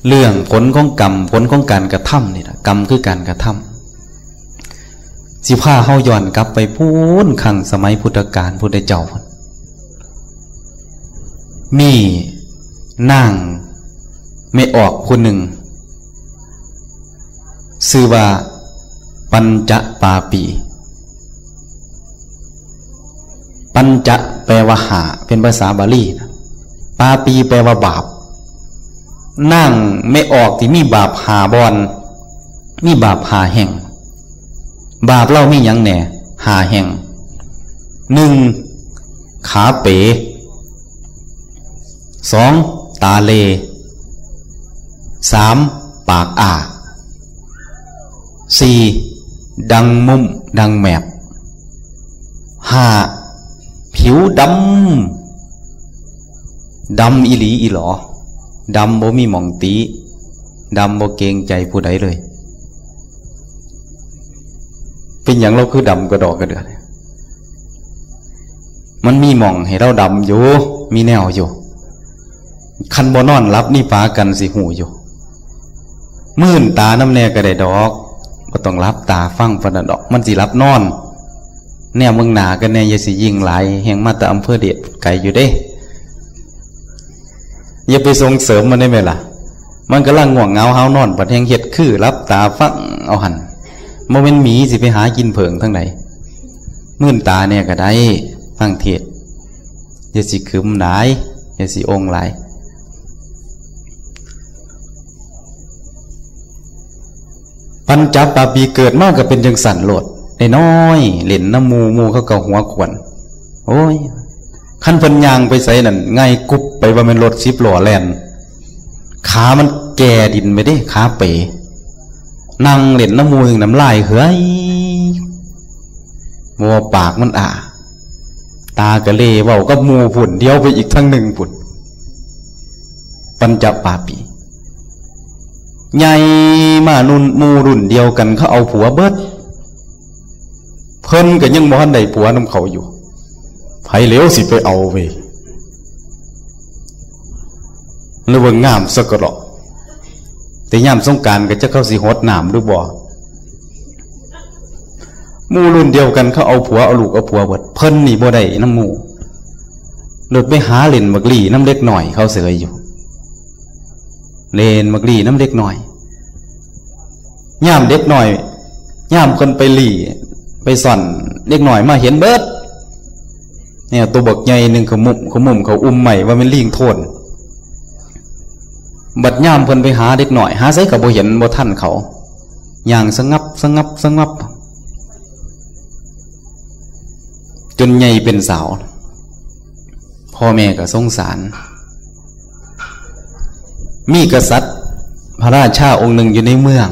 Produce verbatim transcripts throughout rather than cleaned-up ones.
เรื่องผลของกรรม ผลของการกระทำนี่นะ กรรมคือการกระทำ สิพาเฮาย้อนกลับไปพู้นครั้งสมัยพุทธกาลพุทธเจ้า มีนางแม่ออกผู้หนึ่ง ชื่อว่าปัญจปาปี ปัญจะแปลว่าห้า เป็นภาษาบาลีนะ ปาปีแปลว่าบาป นางแม่ออกที่มีบาปห้าบ่อน มีบาปห้าแห่ง บาปลาวมีหยังแหน่ ห้าแห่ง หนึ่ง ขาเป๋ สอง ตาเหล่ สาม ปากอ้า สี่ ดังมุ่มดังแมบ ห้า ผิวดำ ดำอีหลีอีหลอ ดำบ่มีหม่องติ ดำบ่เกรงใจผู้ใดเลย เป็นหยังลาวคือดำกระดอกกระเดื่อ มันมีหม่องให้ลาวดำอยู่ มีแนวอยู่ คันบ่นอนหลับนี่ปากันสิฮู้อยู่ มื่นตานำแหน่ก็ได้ดอก บ่ต้องหลับตาฟังปานนั้นดอก มันสิหลับนอน แนมเบิ่งหน้ากันแหน่ อย่าสิยิ่งหลาย แฮ่งมาแต่อำเภอเดชไกลอยู่เด้ อย่าไปส่งเสริมมันได้ไหมล่ะ มันกำลังง่วงเหงาหาวนอน บัดแฮ่งเฮ็ดคือหลับตาฟังเอาหั่น บ่แม่นหมีสิไปหากินเผิงทางใด มื่นตาแหน่ก็ได้ ฟังเทศน์ อย่าสิขึมหลาย อย่าสิองหลาย ปัญจปาปีเกิดมาก็เป็นจังซั่นโลด น้อยๆ เล่นนำหมู่ หมู่เขาก็หัวขวน โอ้ย คันเพิ่นย่างไปไสนั่น ไงกุบไปว่าแม่นรถสิบล้อแล่น ขามันแก่ดินไปเด้ ขาเป๋ นั่งเล่นนำหมู่ น้ำลายเหือย บ่ว่าปากมันอ้า ตากะเหล่ เว้ากับหมู่พุ้น เดียวไปอีกทางหนึ่งพุ้น ปัญจปาปี ใหญ่มานุ่น หมู่รุ่นเดียวกันเขาเอาผัวเบิด เพิ่นก็ยังบ่ทันได้ผัวนำเขาอยู่ ไผเหลียวสิไปเอาเว้ย หรือว่างามซะก็ดอก แต่ยามสงกรานต์ก็จักเขาสิหดน้ำหรือบ่ หมู่รุ่นเดียวกันเขาเอาผัวเอาลูกเอาผัวเบิด เพิ่นนี่บ่ได้นำหมู่ โลดไปหาเล่นบักหลี้นำเด็กน้อยเขาเสยอยู่ เล่นบักหลี้นำเด็กน้อย ยามเด็กน้อย ยามเพิ่นไปหลี้ ไปซ่อน เด็กน้อยมาเห็นเบิด เนี่ย ตัวบักใหญ่หนึ่งขมุมขมุมเขาอุ้มไม้ว่าแม่นลิงโทน บัดยามเพิ่นไปหาเด็กน้อย หาไสก็บ่เห็น บ่ทันเขา ย่างสงับ สงับ สงับ จนใหญ่เป็นสาว พ่อแม่ก็สงสาร มีกษัตริย์พระราชาองค์หนึ่งอยู่ในเมือง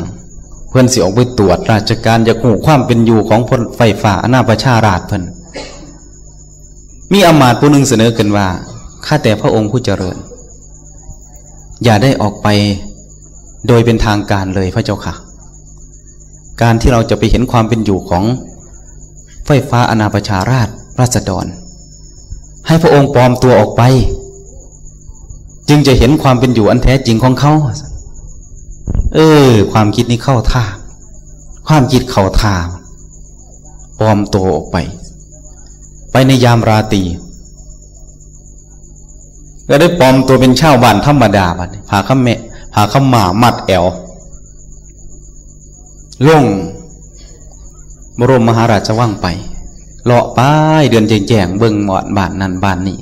เพิ่นสิออกไปตรวจราชการ อยากฮู้ความเป็นอยู่ของพลไฟฟ้าอาณาประชาราษฎร์เพิ่น มีอำมาตย์ผู้หนึ่งเสนอขึ้นว่า ข้าแต่พระองค์ผู้เจริญ อย่าได้ออกไปโดยเป็นทางการเลยพระเจ้าค่ะ การที่เราจะไปเห็นความเป็นอยู่ของไฟฟ้าอาณาประชาราษฎร์ราษฎร ให้พระองค์ปลอมตัวออกไป จึงจะเห็นความเป็นอยู่อันแท้จริงของเขา เออ ความคิดนี้เข้าท่า ความคิดเข้าท่า ปลอมตัวออกไป ไปในยามราตรี ก็ได้ปลอมตัวเป็นชาวบ้านธรรมดาบัดนี้ ผ้าขาวแม่ ผ้าขาวม้ามัดแอว ลงบรมมหาราชวังไป เลาะไปเดือนแจ้งๆ เบิ่งหมอดบ้านนั่นบ้านนี่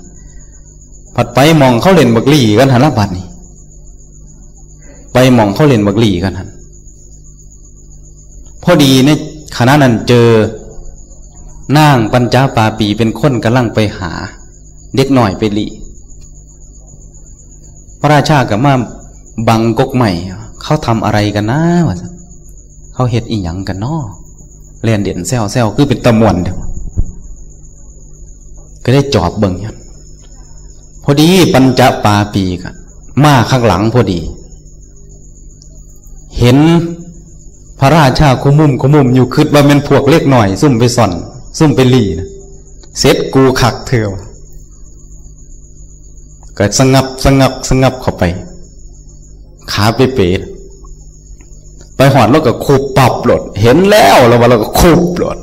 ผัดไปหม่องเขาเล่นบักหลี้กันหั่นละบัดนี้ ไปหม่องเขาเล่นบักหลี้กันหั่น พอดีในขณะนั้นเจอนางปัญจปาปีเป็นคนกำลังไปหาเด็กน้อยไปหลี้ พระราชาก็มาบังกกไม้ เขาทำอะไรกันนะ ว่าซั่น เขาเฮ็ดอีหยังกันน้อ แล่นเล่นแซวๆ คือเป็นตาม่วนเด้อ ก็ได้จอบเบิ่งอยู่ พอดีปัญจปาปีก็มาข้างหลังพอดี เห็นพระราชาขมุมขมุมอยู่ คิดว่าแม่นพวกเล็กน้อย ซุ่มไปซ่อน ซุ่มไปหลี้นะ เสร็จกูคักแท้ว่ะ ก็สงับ สงับ สงับเข้าไป ขาเป๋ๆ ไปฮอดลาวก็คุบปับโลด เห็นแล้ว ลาวว่า ลาวก็คุบโลด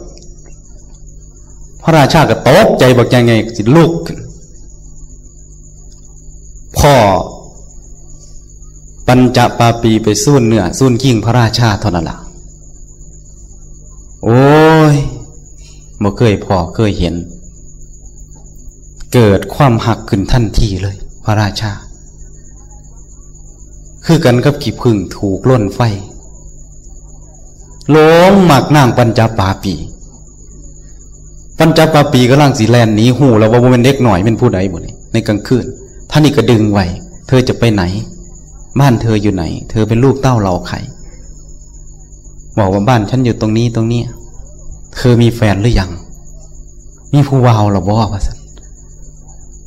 พระราชาก็ตกใจบักใหญ่ไง สิลุกขึ้น พ้อปัญจปาปีไปซูนเนื้อซูนคิงพระราชาเท่านั้นล่ะ โอ้ย บ่เคยพ้อเคยเห็น เกิดความฮักขึ้นทันทีเลย พระราชา คือกันกับขี้ผึ้งถูกลนไฟ หลงมักนางปัญจปาปี ปัญจปาปีกำลังสิแล่นหนี ฮู้แล้วว่าบ่แม่นเด็กน้อย เป็นผู้ใดบุนี่ ในกลางคืน ท่านนี่ก็ดึงไว้ เธอจะไปไหน บ้านเธออยู่ไหน เธอเป็นลูกเต้าเหล่าใคร บอกว่าบ้านฉันอยู่ตรงนี้ตรงนี้ เธอมีแฟนหรือยัง มีผู้บ่าวแล้วบ่ ว่าซั่น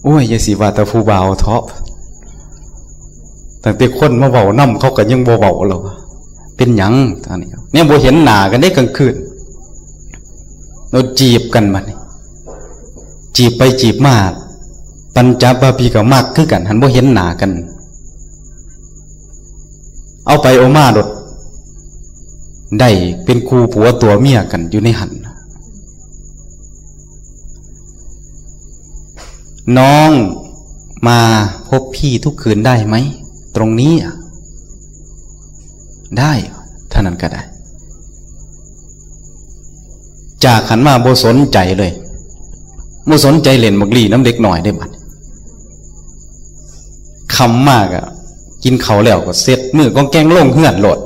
โอ้ย อย่าสิว่าแต่ผู้บ่าวเถาะ ตั้งแต่คนมาเว้านำเขาก็ยังบ่เว้าแล้ว เป็นหยัง อันนี้ เนี่ย บ่เห็นหน้ากันเด้กลางคืน แล้วจีบกันบัดนี้ จีบไปจีบมา ปัญจปาปีก็มักคือกัน หันบ่เห็นหน้ากัน เอาไปเอามาโลด ได้เป็นคู่ผัวตัวเมียกันอยู่ในหั้น น้องมาพบพี่ทุกคืนได้ไหม ตรงนี้อะ ได้ เท่านั้นก็ได้ จากหั้นมาบ่สนใจเลย บ่สนใจเล่นบักลี่นำเด็กน้อยเด้บัด ค่ำมาก็กินข้าวแล้วก็เช็ดมือก๋องแก๊งลงเฮือนโลด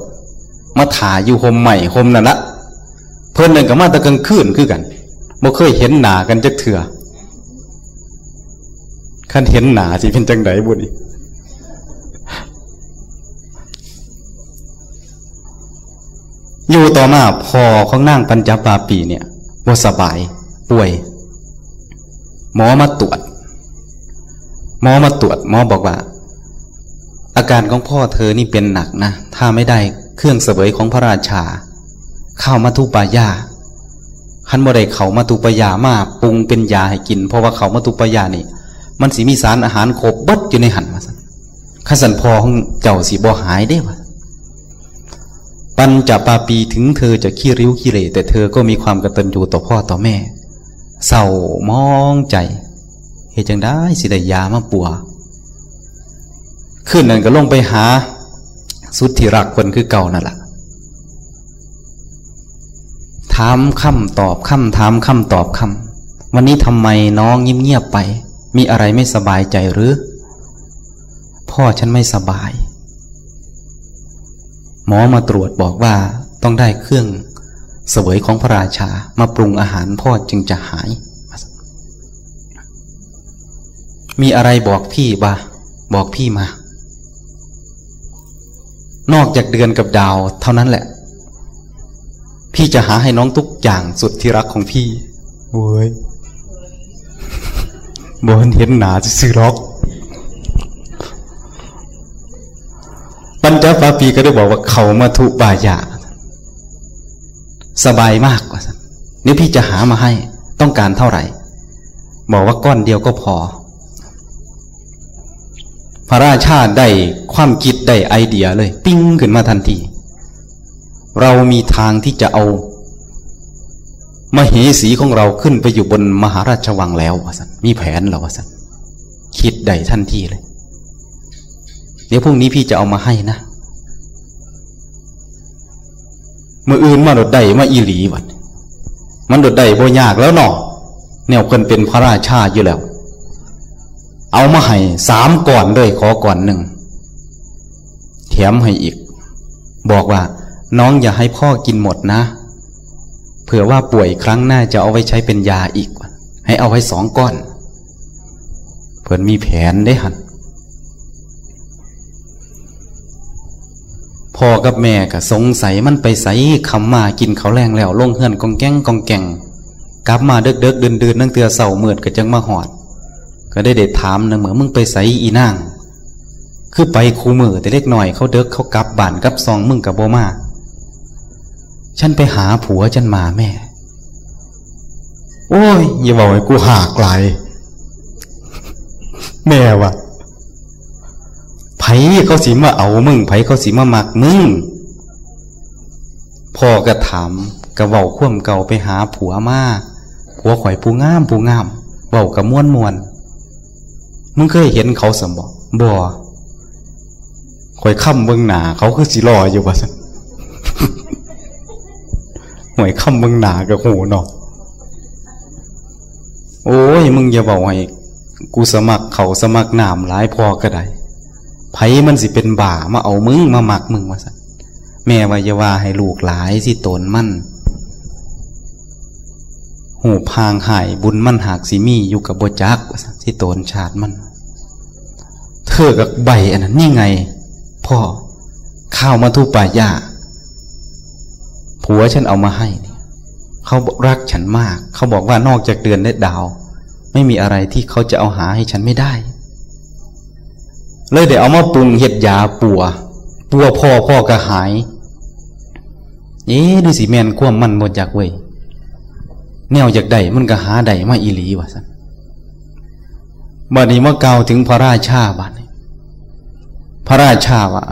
มาถ่าอยู่ฮ่มไม้ฮ่มนั่นละ เพิ่นนั่นก็มาแต่กลางคืนคือกัน บ่เคยเห็นหน้ากันจักเทื่อ คันเห็นหน้าสิเป็นจั่งใดบุนี่ อยู่ต่อมาพ่อของนางปัญจปาปีเนี่ยบ่สบาย ป่วย หมอมาตรวจ หมอมาตรวจ หมอบอกว่า อาการของพ่อเธอนี่เป็นหนักนะ ถ้าไม่ได้เครื่องเสวยของพระราชา ข้าวมัทุปายา คันบ่ได้ข้าวมัทุปายามาปรุงเป็นยาให้กิน เพราะว่าข้าวมัทุปายานี่ มันสิมีสารอาหารครบเบิดอยู่ในหั้น ว่าซั่น คันซั้นพ่อของเจ้าสิบ่หายเด้ ว่า ปัญจปาปี ถึงเธอจะขี้ริ้วขี้เหร่ แต่เธอก็มีความกตัญญูต่อพ่อต่อแม่ เศร้ามองใจ เฮ็ดจั่งใดสิได้ยามาปัว คืนนั้นก็ลงไปหาสุดที่รักเพิ่นคือเก่านั่นล่ะ ถามค่ำตอบค่ำ ถามค่ำตอบค่ำ วันนี้ทำไมน้องเงียบๆไป มีอะไรไม่สบายใจหรือ พ่อฉันไม่สบาย หมอมาตรวจบอกว่าต้องได้เครื่องเสวยของพระราชามาปรุงอาหารพ่อจึงจะหาย มีอะไรบอกพี่บ่า บอกพี่มา นอกจากเดือนกับดาวเท่านั้นแหละ พี่จะหาให้น้องทุกอย่างสุดที่รักของพี่ โอ้ย บ่เห็นหน้าซื่อๆหรอก ปัญจปาปีก็ได้บอกว่าข้าวมัทุปายา สบายมาก ว่าซั่น นี่พี่จะหามาให้ ต้องการเท่าไหร่ บอกว่าก้อนเดียวก็พอ พระราชาได้ความคิดได้ไอเดียเลย ปิ๊งขึ้นมาทันที เรามีทางที่จะเอามเหสีของเราขึ้นไปอยู่บนมหาราชวังแล้ว ว่าซั่น มีแผนแล้ว ว่าซั่น คิดได้ทันทีเลย เดี๋ยวพรุ่งนี้พี่จะเอามาให้นะ มื้ออื่นมาโลดได้มาอีหลีบัด มันโลดได้บ่ยากแล้วเนาะ แนวเพิ่นเป็นพระราชาอยู่แล้ว เอามาให้สามก้อนเลย ขอก้อนหนึ่ง แถมให้อีก บอกว่า น้องอย่าให้พ่อกินหมดนะ เผื่อว่าป่วยครั้งหน้าจะเอาไว้ใช้เป็นยาอีก ให้เอาไว้สองก้อน เพิ่นมีแผนเด้หั่น พ่อกับแม่ก็สงสัยมันไปไส ค่ำมากินข้าวแลงแล้ว ลงเฮือนกองแกงกองแกง กลับมาเดิกๆ ดื่นๆ ลางเทื่อเช้ามืดก็จั่งมาฮอด ก็ได้ได้ถามนะ เมื่อมึงไปไสอีนาง คือไปคู่มื้อ แต่เด็กน้อยเขาเดิกเขากลับบ้านกลับซอง มึงก็บ่มา ฉันไปหาผัวฉันมาแม่ โอ้ย อย่าเว้าให้กูหากหลาย แม่ว่า ไผ เขาสิมาเอามึง ไผเขาสิมามักมึง พ่อก็ถาม ก็เว้าความเก่า ไปหาผัวมา ผัวข่อยผู้งามผู้งาม เว้าก็ม่วนม่วน มึงเคยเห็นเขาสำบ่ บ่ ข่อยค้ำเบิ่งหน้าเขาคือสิหล่ออยู่ว่าซั่น ห่วย ค้ำเบิ่งหน้าก็ฮู้เนาะ โอ้ย มึงอย่าเว้าให้กูสมัครเขาสมัครน้ำหลาย พ่อก็ได้ ไผมันสิเป็นบ้ามาเอามึงมามักมึงว่าซั่น แม่ว่าอย่าว่าให้ลูกหลายสิโตนมัน หูพางหายบุญมันหากสิมีอยู่กับบ่จักว่าซั่น สิโตนชาติมัน เธอกับใบอันนั้นนี่ไง พ่อ ข้าวมัทุปายา ผัวฉันเอามาให้เนี่ย เขารักฉันมาก เขาบอกว่านอกจากเดือนและดาว ไม่มีอะไรที่เขาจะเอาหาให้ฉันไม่ได้ เลยได้เอามาปรุงเฮ็ดยาปัว ปัวพ่อ พ่อก็หาย เอ๊ะ ดูสิแม่นความมันบ่จักเว้ย แนวอยากได้มันก็หาได้มาอีหลีว่าซั่น บัดนี้มากล่าวถึงพระราชาบัดนี้ พระราชาว่า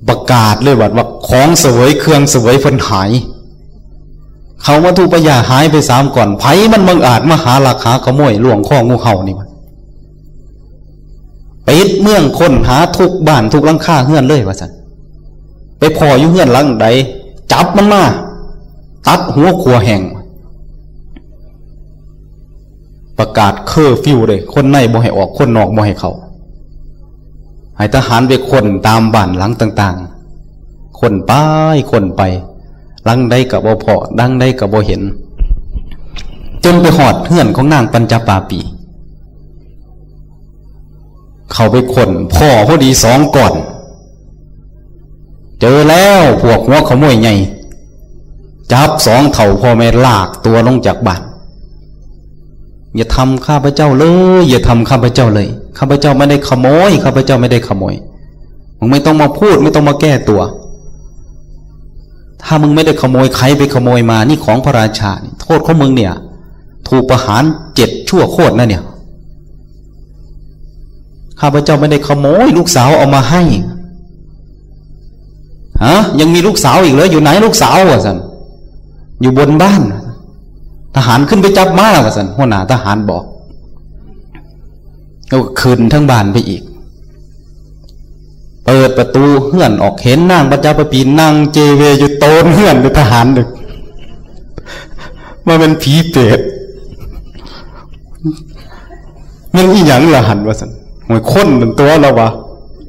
ประกาศเลยบัดว่าของเสวยเครื่องเสวยเพิ่นหาย เขามาทุปยาหายไปสามก่อน ไผมันบังอาจมาหาลักหาขโมยล่วงคองูเห่านี่วะ ปิดเมืองค้นหาทุกบ้านทุกหลังคาเฮือนเลยว่าซั่น ไปพ้ออยู่เฮือนหลังใด จับมันมา ตัดหัวขัวแห้ง ประกาศเคอร์ฟิวเลย คนในบ่ให้ออก คนนอกบ่ให้เข้า ให้ทหารไปค้นตามบ้านหลังต่างๆ ค้นไป ค้นไป หลังใดก็บ่พ้อ หลังใดก็บ่เห็น จนไปฮอดเฮือนของนางปัญจปาปี เข้าไปค้น พ้อพอดีสองก่อน เจอแล้วพวกหัวขโมยใหญ่ จับสองเฒ่าพ่อแม่ลากตัวลงจากบ้าน อย่าทำข้าพเจ้าเลย อย่าทำข้าพเจ้าเลย ข้าพเจ้าไม่ได้ขโมย ข้าพเจ้าไม่ได้ขโมย มึงไม่ต้องมาพูด ไม่ต้องมาแก้ตัว ถ้ามึงไม่ได้ขโมย ใครไปขโมยมา นี่ของพระราชานี่ โทษของมึงเนี่ย ถูกประหารเจ็ดชั่วโคตรนะเนี่ย ข้าพเจ้าไม่ได้ขโมย ลูกสาวเอามาให้ ฮะ ยังมีลูกสาวอีกเหรอ อยู่ไหนลูกสาวว่าซั่น อยู่บนบ้าน ทหารขึ้นไปจับมาว่าซั่น หัวหน้าทหารบอก ก็ขึ้นทั้งบ้านไปอีก เปิดประตูเฮือนออก เห็นนางปัญจปาปีนั่งเจเวอยู่โตนเฮือน เป็นทหารดึก มาเป็นผีเปรต มันอีหยังละหันว่าซั่น โอ้ย คนเป็นตัวแล้ววะ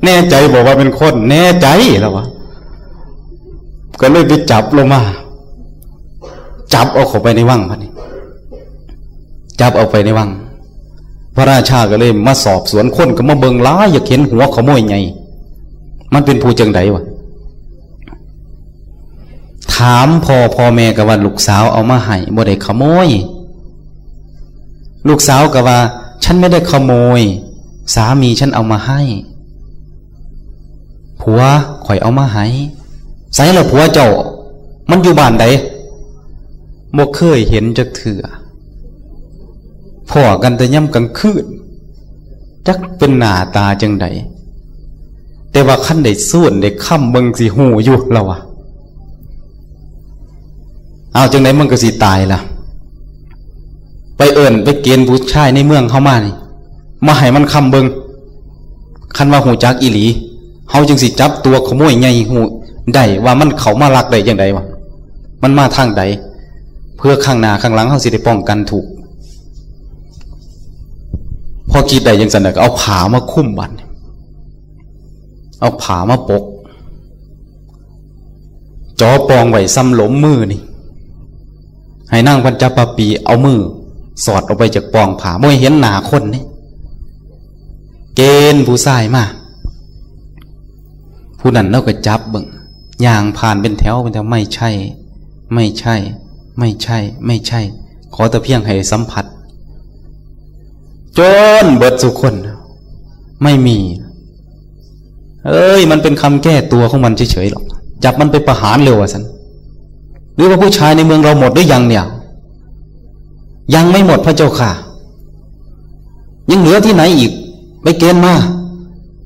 แน่ใจบอกว่าเป็นคน แน่ใจแล้ววะ ก็เลยไปจับลงมา จับเอาเข้าไปในวังบัดนี้ จับเอาไปในวัง พระราชาก็เลยมาสอบสวน คนก็มาเบิ่งหลาย อยากเห็นหัวขโมยใหญ่ มันเป็นผู้จังใดวะ ถามพ่อ พ่อแม่ก็ว่าลูกสาวเอามาให้ บ่ได้ขโมย ลูกสาวก็ว่า ฉันไม่ได้ขโมย สามีฉันเอามาให้ ผัวข่อยเอามาให้ ใสล่ะผัวเจ้า มันอยู่บ้านใด บ่เคยเห็นจักเทื่อ พ้อกันแต่ยามกลางคืน จักเป็นหน้าตาจังใด แต่ว่าคันได้สูนได้ค้ำเบิ่งสิฮู้อยู่แล้ววะ เอาจังใดมันก็สิตายล่ะ ไปเอิ้นไปเกณฑ์ผู้ชายในเมืองเฮามานี่ มาให้มันค้ำเบิ่ง คันว่าฮู้จักอีหลี เฮาจึงสิจับตัวขโมยใหญ่ฮู้ได้ว่ามันเข้ามาลักได้จังใดวะ มันมาทางใด เพื่อข้างหน้าข้างหลังเฮาสิได้ป้องกันถูก พอคิดได้จังซั่นน่ะ ก็เอาผ้ามาคลุมบัด เอาผ้ามาปก จ่อปองไว้ส่ำหลมมือนี่ ให้นางปัญจปาปีเอามือสอดออกไปจากปองผ้า บ่ให้เห็นหน้าคนนี่ เกณฑ์ผู้ชายมา ผู้นั้นลาวก็จับเบิ่ง ย่างผ่านเป็นแถวเป็นแถว ไม่ใช่ ไม่ใช่ ไม่ใช่ ไม่ใช่ ขอแต่เพียงให้สัมผัส จนเบิดสุคน ไม่มี เอ้ย มันเป็นคำแก้ตัวของมันเฉยๆหรอก จับมันไปประหารเลยว่าซั่น หรือว่าผู้ชายในเมืองเราหมดหรือยังเนี่ย ยังไม่หมดพระเจ้าค่ะ ยังเหลือที่ไหนอีก ไปเกณฑ์มา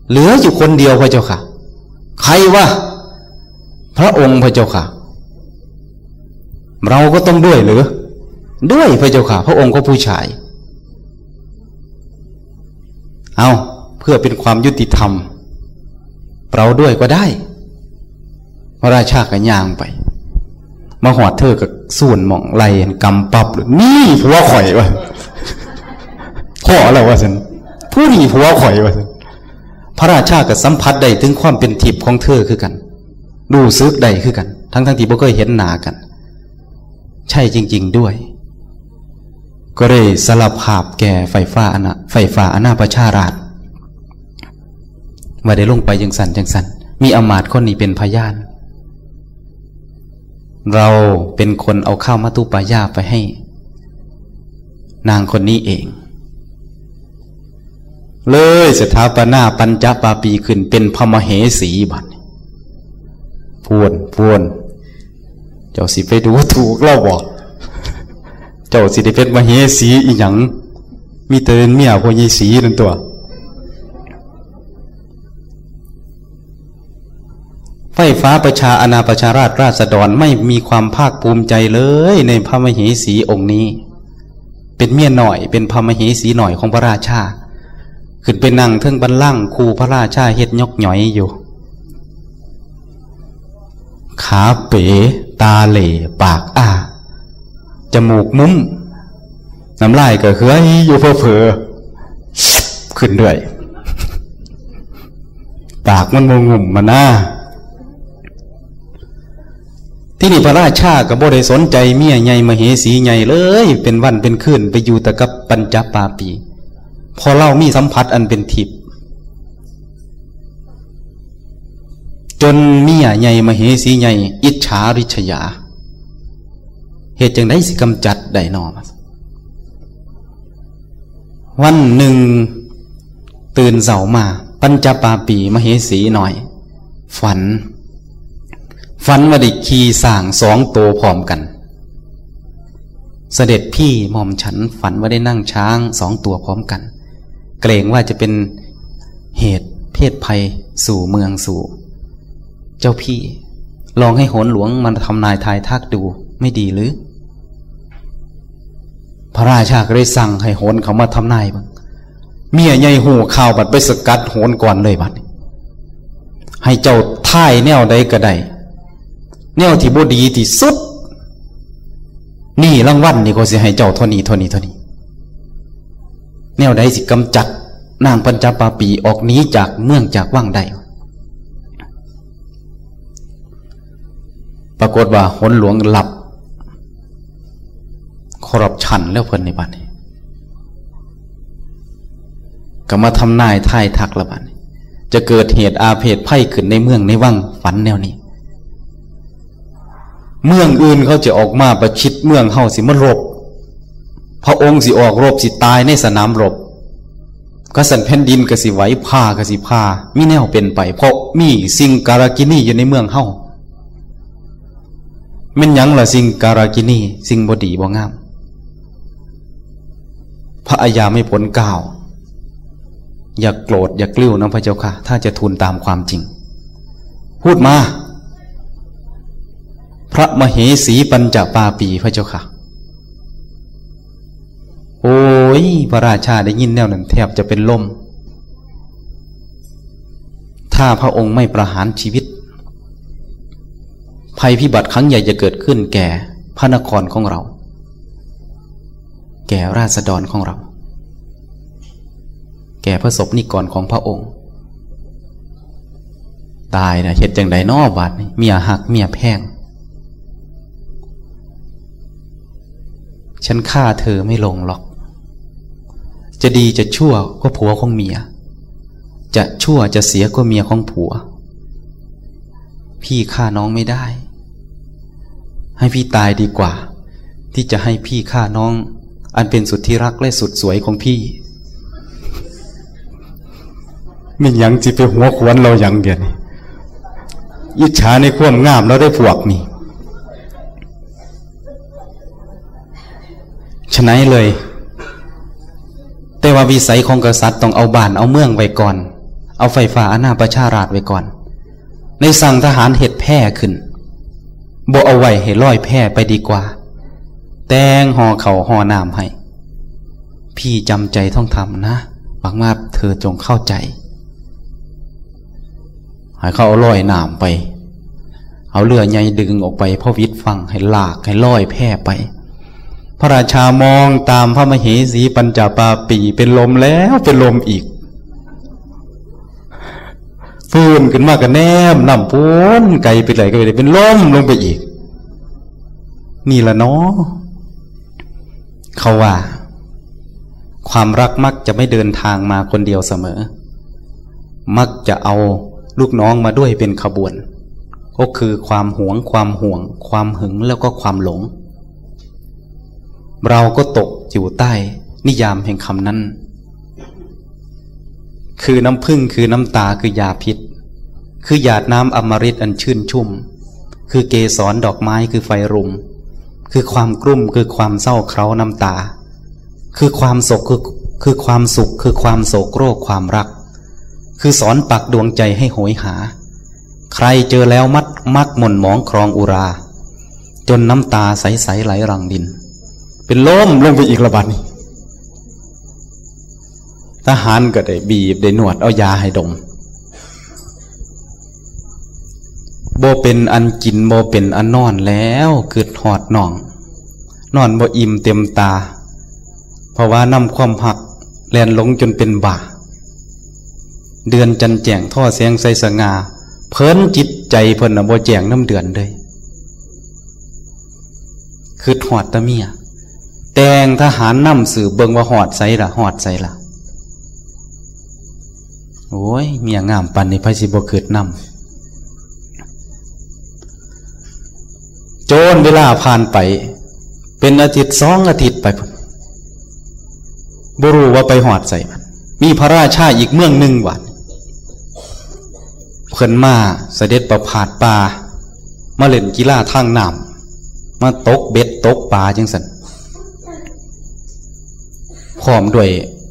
เหลืออยู่คนเดียวพระเจ้าค่ะ ใครวะ พระองค์พระเจ้าค่ะ เราก็ต้องด้วยหรือ ด้วยพระเจ้าค่ะ พระองค์ก็ผู้ชาย เอา เพื่อเป็นความยุติธรรม เราด้วยก็ได้ พระราชาก็ย่างไป มาฮอดเธอก็สูนหม่องไหล่กำปั๊บเลย นี่ผัวข่อยว่า พอแล้วว่าซั่น ผู้นี่ผัวข่อยว่าซั่น พระราชาก็สัมผัสได้ถึงความเป็นทิพย์ของเธอคือกัน รู้สึกได้คือกัน ทั้งๆที่บ่เคยเห็นหน้ากัน ใช่จริงๆด้วย ก็เลยสารภาพแก่ไฟฟ้าอาณา ไฟฟ้าอาณาประชาราษฎร์ ว่าได้ลงไปจังซั่นจังซั่น มีอำมาตย์คนนี้เป็นพยาน เราเป็นคนเอาข้าวมัตตุปายาตไปให้นางคนนี้เอง เลยสถาปนาปัญจปาปีขึ้นเป็นพระมเหสีบัดนี้ พูน พูน เจ้าสิไปดูถูกเราบ่ เจ้าสิได้เป็นมเหสีอีหยัง มีแต่เป็นเมียพ่อใหญ่สีนั่นตัว ไฟฟ้าประชาอาณาประชาราษฎร์ราษฎรไม่มีความภาคภูมิใจเลยในพระมเหสีองค์นี้ เป็นเมียน้อย เป็นพระมเหสีน้อยของพระราชา ขึ้นไปนั่งเทิงบัลลังก์คู่พระราชาเฮ็ดยกหยอยอยู่ ขาเป๋ ตาเหล่ ปากอ้า จมูกมุ้ม น้ำลายก็เหือยอยู่เผลอๆ ขึ้นเรื่อย ปากมันบ่งุ่มมานะ ที่นี่พระราชาก็บ่ได้สนใจเมียใหญ่มเหสีใหญ่เลย เป็นวันเป็นคืนไปอยู่แต่กับปัญจปาปี พอเล่ามีสัมผัสอันเป็นทิพย์ จนเมียใหญ่มเหสีใหญ่อิจฉาริษยา เหตุจังได๋สิกำจัดได้นอ วันหนึ่งตื่นเช้ามา ปัญจปาปีมเหสีน้อย ฝัน ฝันว่าได้ขี่ช้างสองตัวพร้อมกัน เสด็จพี่หม่อมฉันฝันว่าได้นั่งช้างสองตัวพร้อมกัน เกรงว่าจะเป็นเหตุเพศภัยสู่เมืองสู่ เจ้าพี่ ลองให้โหนหลวงมาทำนายทายทักดูไม่ดีหรือ พระราชาก็ได้สั่งให้โหนเขามาทำนายเบิ่ง เมียใหญ่ฮู้ข่าวบัดไปสกัดโหนก่อนเลยบัดนี้ ให้เจ้าทายแนวใดก็ได้ แนวที่บ่ดีที่สุด นี่รางวัลนี่ก็สิให้เจ้าเท่านี้เท่านี้เท่านี้ แนวใดสิกำจัดนางปัญจปาปีออกหนีจากเมืองจากวังได้ ปรากฏว่าโหนหลวงหลับ คอร์รัปชันแล้วเพิ่นในบัดนี้ ก็มาทำนายทายทักละบัดนี้ จะเกิดเหตุอาเพศภัยขึ้นในเมืองในวัง ฝันแนวนี้ เมืองอื่นเขาจะออกมาประชิดเมืองเฮาสิมารบ พระองค์สิออกรบสิตายในสนามรบ กษัตริย์แผ่นดินก็สิไหว ผ้าก็สิผ้า มีแนวเป็นไป เพราะมีสิ่งการากินีอยู่ในเมืองเฮา แม่นหยังล่ะสิ่งการากินี สิ่งบ่ดีบ่งาม พระอาญาไม่พ้นเกล้า อย่าโกรธอย่ากริ้วนะพระเจ้าค่ะ ถ้าจะทูลตามความจริง พูดมา พระมเหสีปัญจปาปีพระเจ้าค่ะ โอ้ย พระราชาได้ยินแนวนั้นแทบจะเป็นลม ถ้าพระองค์ไม่ประหารชีวิต ภัยพิบัติครั้งใหญ่จะเกิดขึ้นแก่พระนครของเรา แก่ราษฎรของเรา แก่พระสงฆ์นิกรของพระองค์ ตายนะ เฮ็ดจั่งใดน้อบาดนี้ เมียฮักเมียแพง ฉันฆ่าเธอไม่ลงหรอก จะดีจะชั่วก็ผัวของเมีย จะชั่วจะเสียก็เมียของผัว พี่ฆ่าน้องไม่ได้ ให้พี่ตายดีกว่า ที่จะให้พี่ฆ่าน้อง อันเป็นสุดที่รักและสุดสวยของพี่ แม่นหยังสิไปหัวขวนเราหยังเดี๋ยวนี้ อิจฉาในความงามเราได้พวกนี้ ฉะนั้นเลย แต่ว่าวิสัยของกษัตริย์ต้องเอาบ้านเอาเมืองไว้ก่อน เอาไฟฟ้าอาณาประชาราษฎร์ไว้ก่อน ในสั่งทหารเฮ็ดแพขึ้น บ่เอาไว้ให้ลอยแพไปดีกว่า แต่งห่อข้าวห่อน้ำให้ พี่จำใจต้องทำนะ หวังว่าเธอจงเข้าใจ ให้เขาเอาลอยน้ำไป เอาเรือใหญ่ดึงออกไป พอวิดฝั่งให้ลากให้ลอยแพไป พระราชามองตามพระมเหสีปัญจปาปี เป็นลมแล้วเป็นลมอีก ฟื้นขึ้นมาก็แนมน้ำปูนไกลไปไหนก็ไปเลย เป็นลมลงไปอีก นี่ละเนาะ เขาว่า ความรักมักจะไม่เดินทางมาคนเดียวเสมอ มักจะเอาลูกน้องมาด้วยเป็นขบวน ก็คือความหวง ความห่วง ความหึง แล้วก็ความหลง เราก็ตกอยู่ใต้นิยามแห่งคำนั้น คือน้ำผึ้ง คือน้ำตา คือยาพิษ คือหยาดน้ำอมฤตอันชื่นชุ่ม คือเกสรดอกไม้ คือไฟรุม คือความกลุ้ม คือความเศร้าเคร้าน้ำตา คือความโศก คือ คือความสุข คือความโศกโรคความรัก คือสอนปักดวงใจให้โหยหา ใครเจอแล้วมัด มักหม่นหมองคลองอุรา จนน้ำตาใสๆไหลรังดิน เป็นลมลงไปอีกละบัดนี้ ทหารก็ได้บีบได้นวดเอายาให้ดม บ่เป็นอันกินบ่เป็นอันนอนแล้ว กึดฮอดน้อง นอนบ่อิ่มเต็มตา เพราะว่านำความฮักแล่นหลงจนเป็นบ้า เดือนจันแจ้งท่อแสงใสสง่า เพลินจิตใจเพิ่นน่ะบ่แจ้งนำเดือนเลย กึดฮอดแต่เมีย แต่งทหารนำสืบเบิ่งว่าฮอดไสล่ะ ฮอดไสล่ะ โอ้ย เมียงามปานนี้ ไผสิบ่กึดนำ โจนเวลาผ่านไป เป็นอาทิตย์สองอาทิตย์ไป บ่รู้ว่าไปฮอดไส มีพระราชาอีกเมืองหนึ่งบัด เพิ่นมาเสด็จประพาสป่า มาเล่นกีฬาทางน้ำ มาตกเบ็ดตกปลาจังซั่น พร้อมด้วย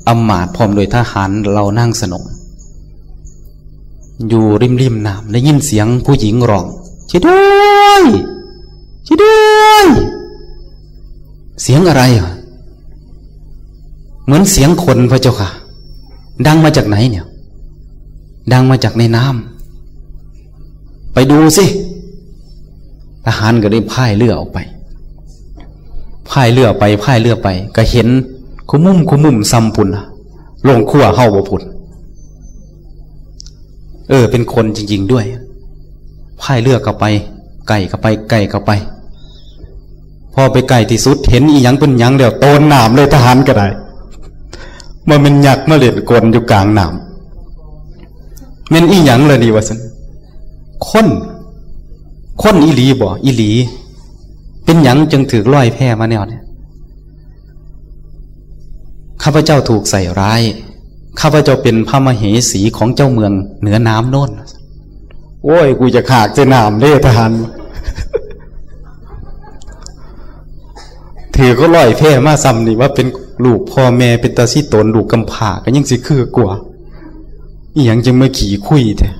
อำมาตย์ พร้อมด้วยทหารเหล่านางสนม อยู่ริมๆน้ำ ได้ยินเสียงผู้หญิงร้อง "ช่วยด้วย ช่วยด้วย" เสียงอะไรอะ เหมือนเสียงคนพระเจ้าค่ะ ดังมาจากไหนเนี่ย ดังมาจากในน้ำ ไปดูสิ ทหารก็ได้พายเรือออกไป พายเรือไป พายเรือไป ก็เห็นคุมุมคุมุมซ้ำพุ้นน่ะ โรงครัวเฮาบ่พุ้น เออ เป็นคนจริงๆด้วย พายเรือเข้าไป ใกล้เข้าไป ใกล้เข้าไป พอไปใกล้ที่สุด เห็นอีหยังเป็นหยังแล้ว โตนน้ำเลย ทหารก็ได้ ว่ามันยักษ์มาเล่นกลอยู่กลางน้ำ แม่นอีหยังล่ะนี่ ว่าซั่น คน คนอีหลีบ่ อีหลี เป็นหยังจึงถืกลอยแพมาแนวเนี่ย ข้าพเจ้าถูกใส่ร้าย ข้าพเจ้าเป็นพระมเหสีของเจ้าเมืองเหนือน้ำโน่น โอ้ย กูจะขากใส่น้ำเด้ทหาร ถือเขาลอยแพมาซ้ำนี่ว่าเป็นลูกพ่อแม่ เป็นตาซี่ตน ลูกกำพร้าก็ยังสิคือกว่า อีหยังจังมาขี้คุยแท้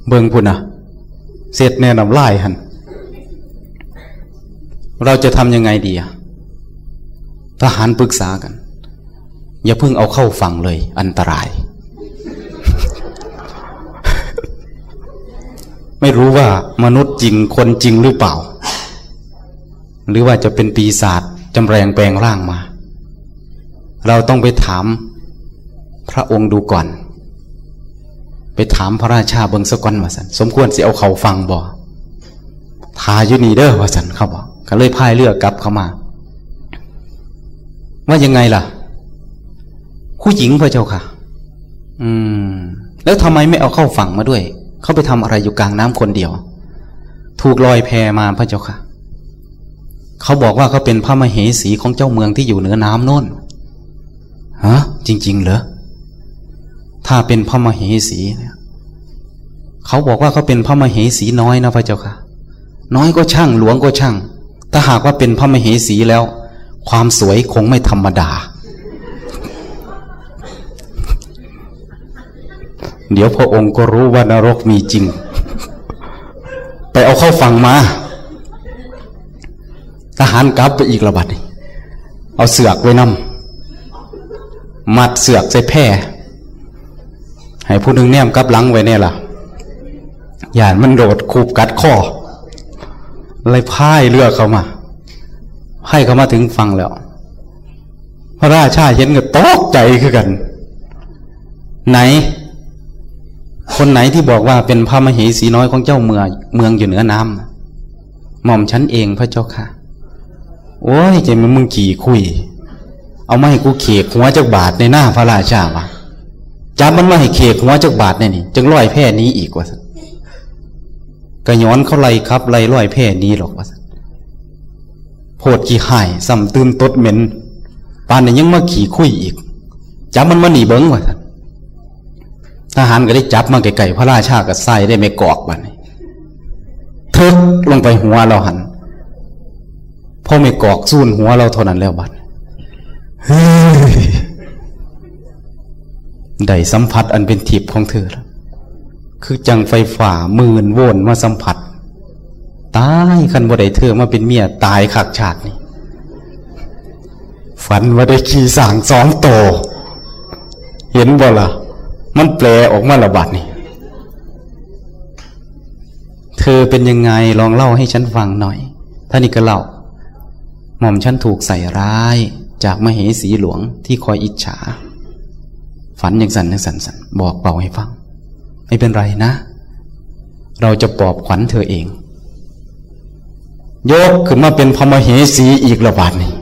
เบิ่งพุ้นน่ะ เสร็จแน่น้ำลายหั่น เราจะทำยังไงดีอะ ทหารปรึกษากัน อย่าเพิ่งเอาเข้าฝั่งเลย อันตราย ไม่รู้ว่ามนุษย์จริงคนจริงหรือเปล่า หรือว่าจะเป็นปีศาจจำแรงแปลงร่างมา เราต้องไปถามพระองค์ดูก่อน ไปถามพระราชาเบิ่งซะก่อนว่าซั่น สมควรสิเอาเข้าฝั่งบ่ ถ่าอยู่นี่เด้อ ว่าซั่น เขาบอก ก็เลยพายเรือกลับเข้ามา ว่ายังไงล่ะ ผู้หญิงพระเจ้าค่ะ อืม แล้วทำไมไม่เอาเข้าฝั่งมาด้วย เขาไปทำอะไรอยู่กลางน้ำคนเดียว ถูกลอยแพมาพระเจ้าค่ะ เขาบอกว่าเขาเป็นพระมเหสีของเจ้าเมืองที่อยู่เหนือน้ำโน่น ฮะ จริงๆเหรอ ถ้าเป็นพระมเหสีเนี่ย เขาบอกว่าเขาเป็นพระมเหสีน้อยนะพระเจ้าค่ะ น้อยก็ช่าง หลวงก็ช่าง ถ้าหากว่าเป็นพระมเหสีแล้ว ความสวยคงไม่ธรรมดา เดี๋ยวพระองค์ก็รู้ว่านรกมีจริง ไปเอาเข้าฝั่งมา ทหารกลับไปอีกละบัดนี้ เอาเสือกไว้นำ มัดเสือกใส่แพ ให้ผู้หนึ่งแนมกลับหลังไว้แน่ล่ะ ย่านมันโดดคูบกัดคอ เลยพายเรือเข้ามา พายเข้ามาถึงฝั่งแล้ว พระราชาเห็นก็ตกใจคือกัน ไหน คนไหนที่บอกว่าเป็นพระมเหสีน้อยของเจ้าเมือง เมืองอยู่เหนือน้ำ หม่อมฉันเองพระเจ้าค่ะ โอ้ย จะมันมึงขี้คุย เอามาให้กูเขกหัวจักบาทในหน้าพระราชาวะ จับมันมาให้เขกหัวจักบาทเนี่ยนี่ จังร้อยแพหนีอีกว่าซั่น กะย้อนเขาไล่ขับไล่ร้อยแพหนีหรอกว่าซั่น โพดขี้ฮ้าย ซ้ำตื่มตดเหม็น ปานนี้ยังมาขี้คุยอีก จับมันมานี่เบิ่งว่าซั่น ทหารก็ได้จับมาใกล้ๆ พระราชาก็ใส่ได้ไม้กอกบัดนี้ เถิกลงไปหัวลาวหั่น พอไม้กอกซูนหัวลาวเท่านั้นแล้วบัด เฮ้ย ได้สัมผัสอันเป็นทิพย์ของเธอแล้ว คือจั่งไฟฟ้าหมื่นโวลต์มาสัมผัส ตาย คันบ่ได้เธอมาเป็นเมีย ตายคักชาตินี้ ฝันว่าได้ขี่ช้างสองโต เห็นบ่ล่ะ มันแปลออกมาละบัดนี้ เธอเป็นยังไง ลองเล่าให้ฉันฟังหน่อย ท่านี้ก็เล่า หม่อมฉันถูกใส่ร้ายจากมเหสีหลวงที่คอยอิจฉา ฝันอย่างสันอย่างสันสัน บอกเป่าให้ฟัง ไม่เป็นไรนะ เราจะปลอบขวัญเธอเอง ยกขึ้นมาเป็นพระมเหสีอีกละบาดนี้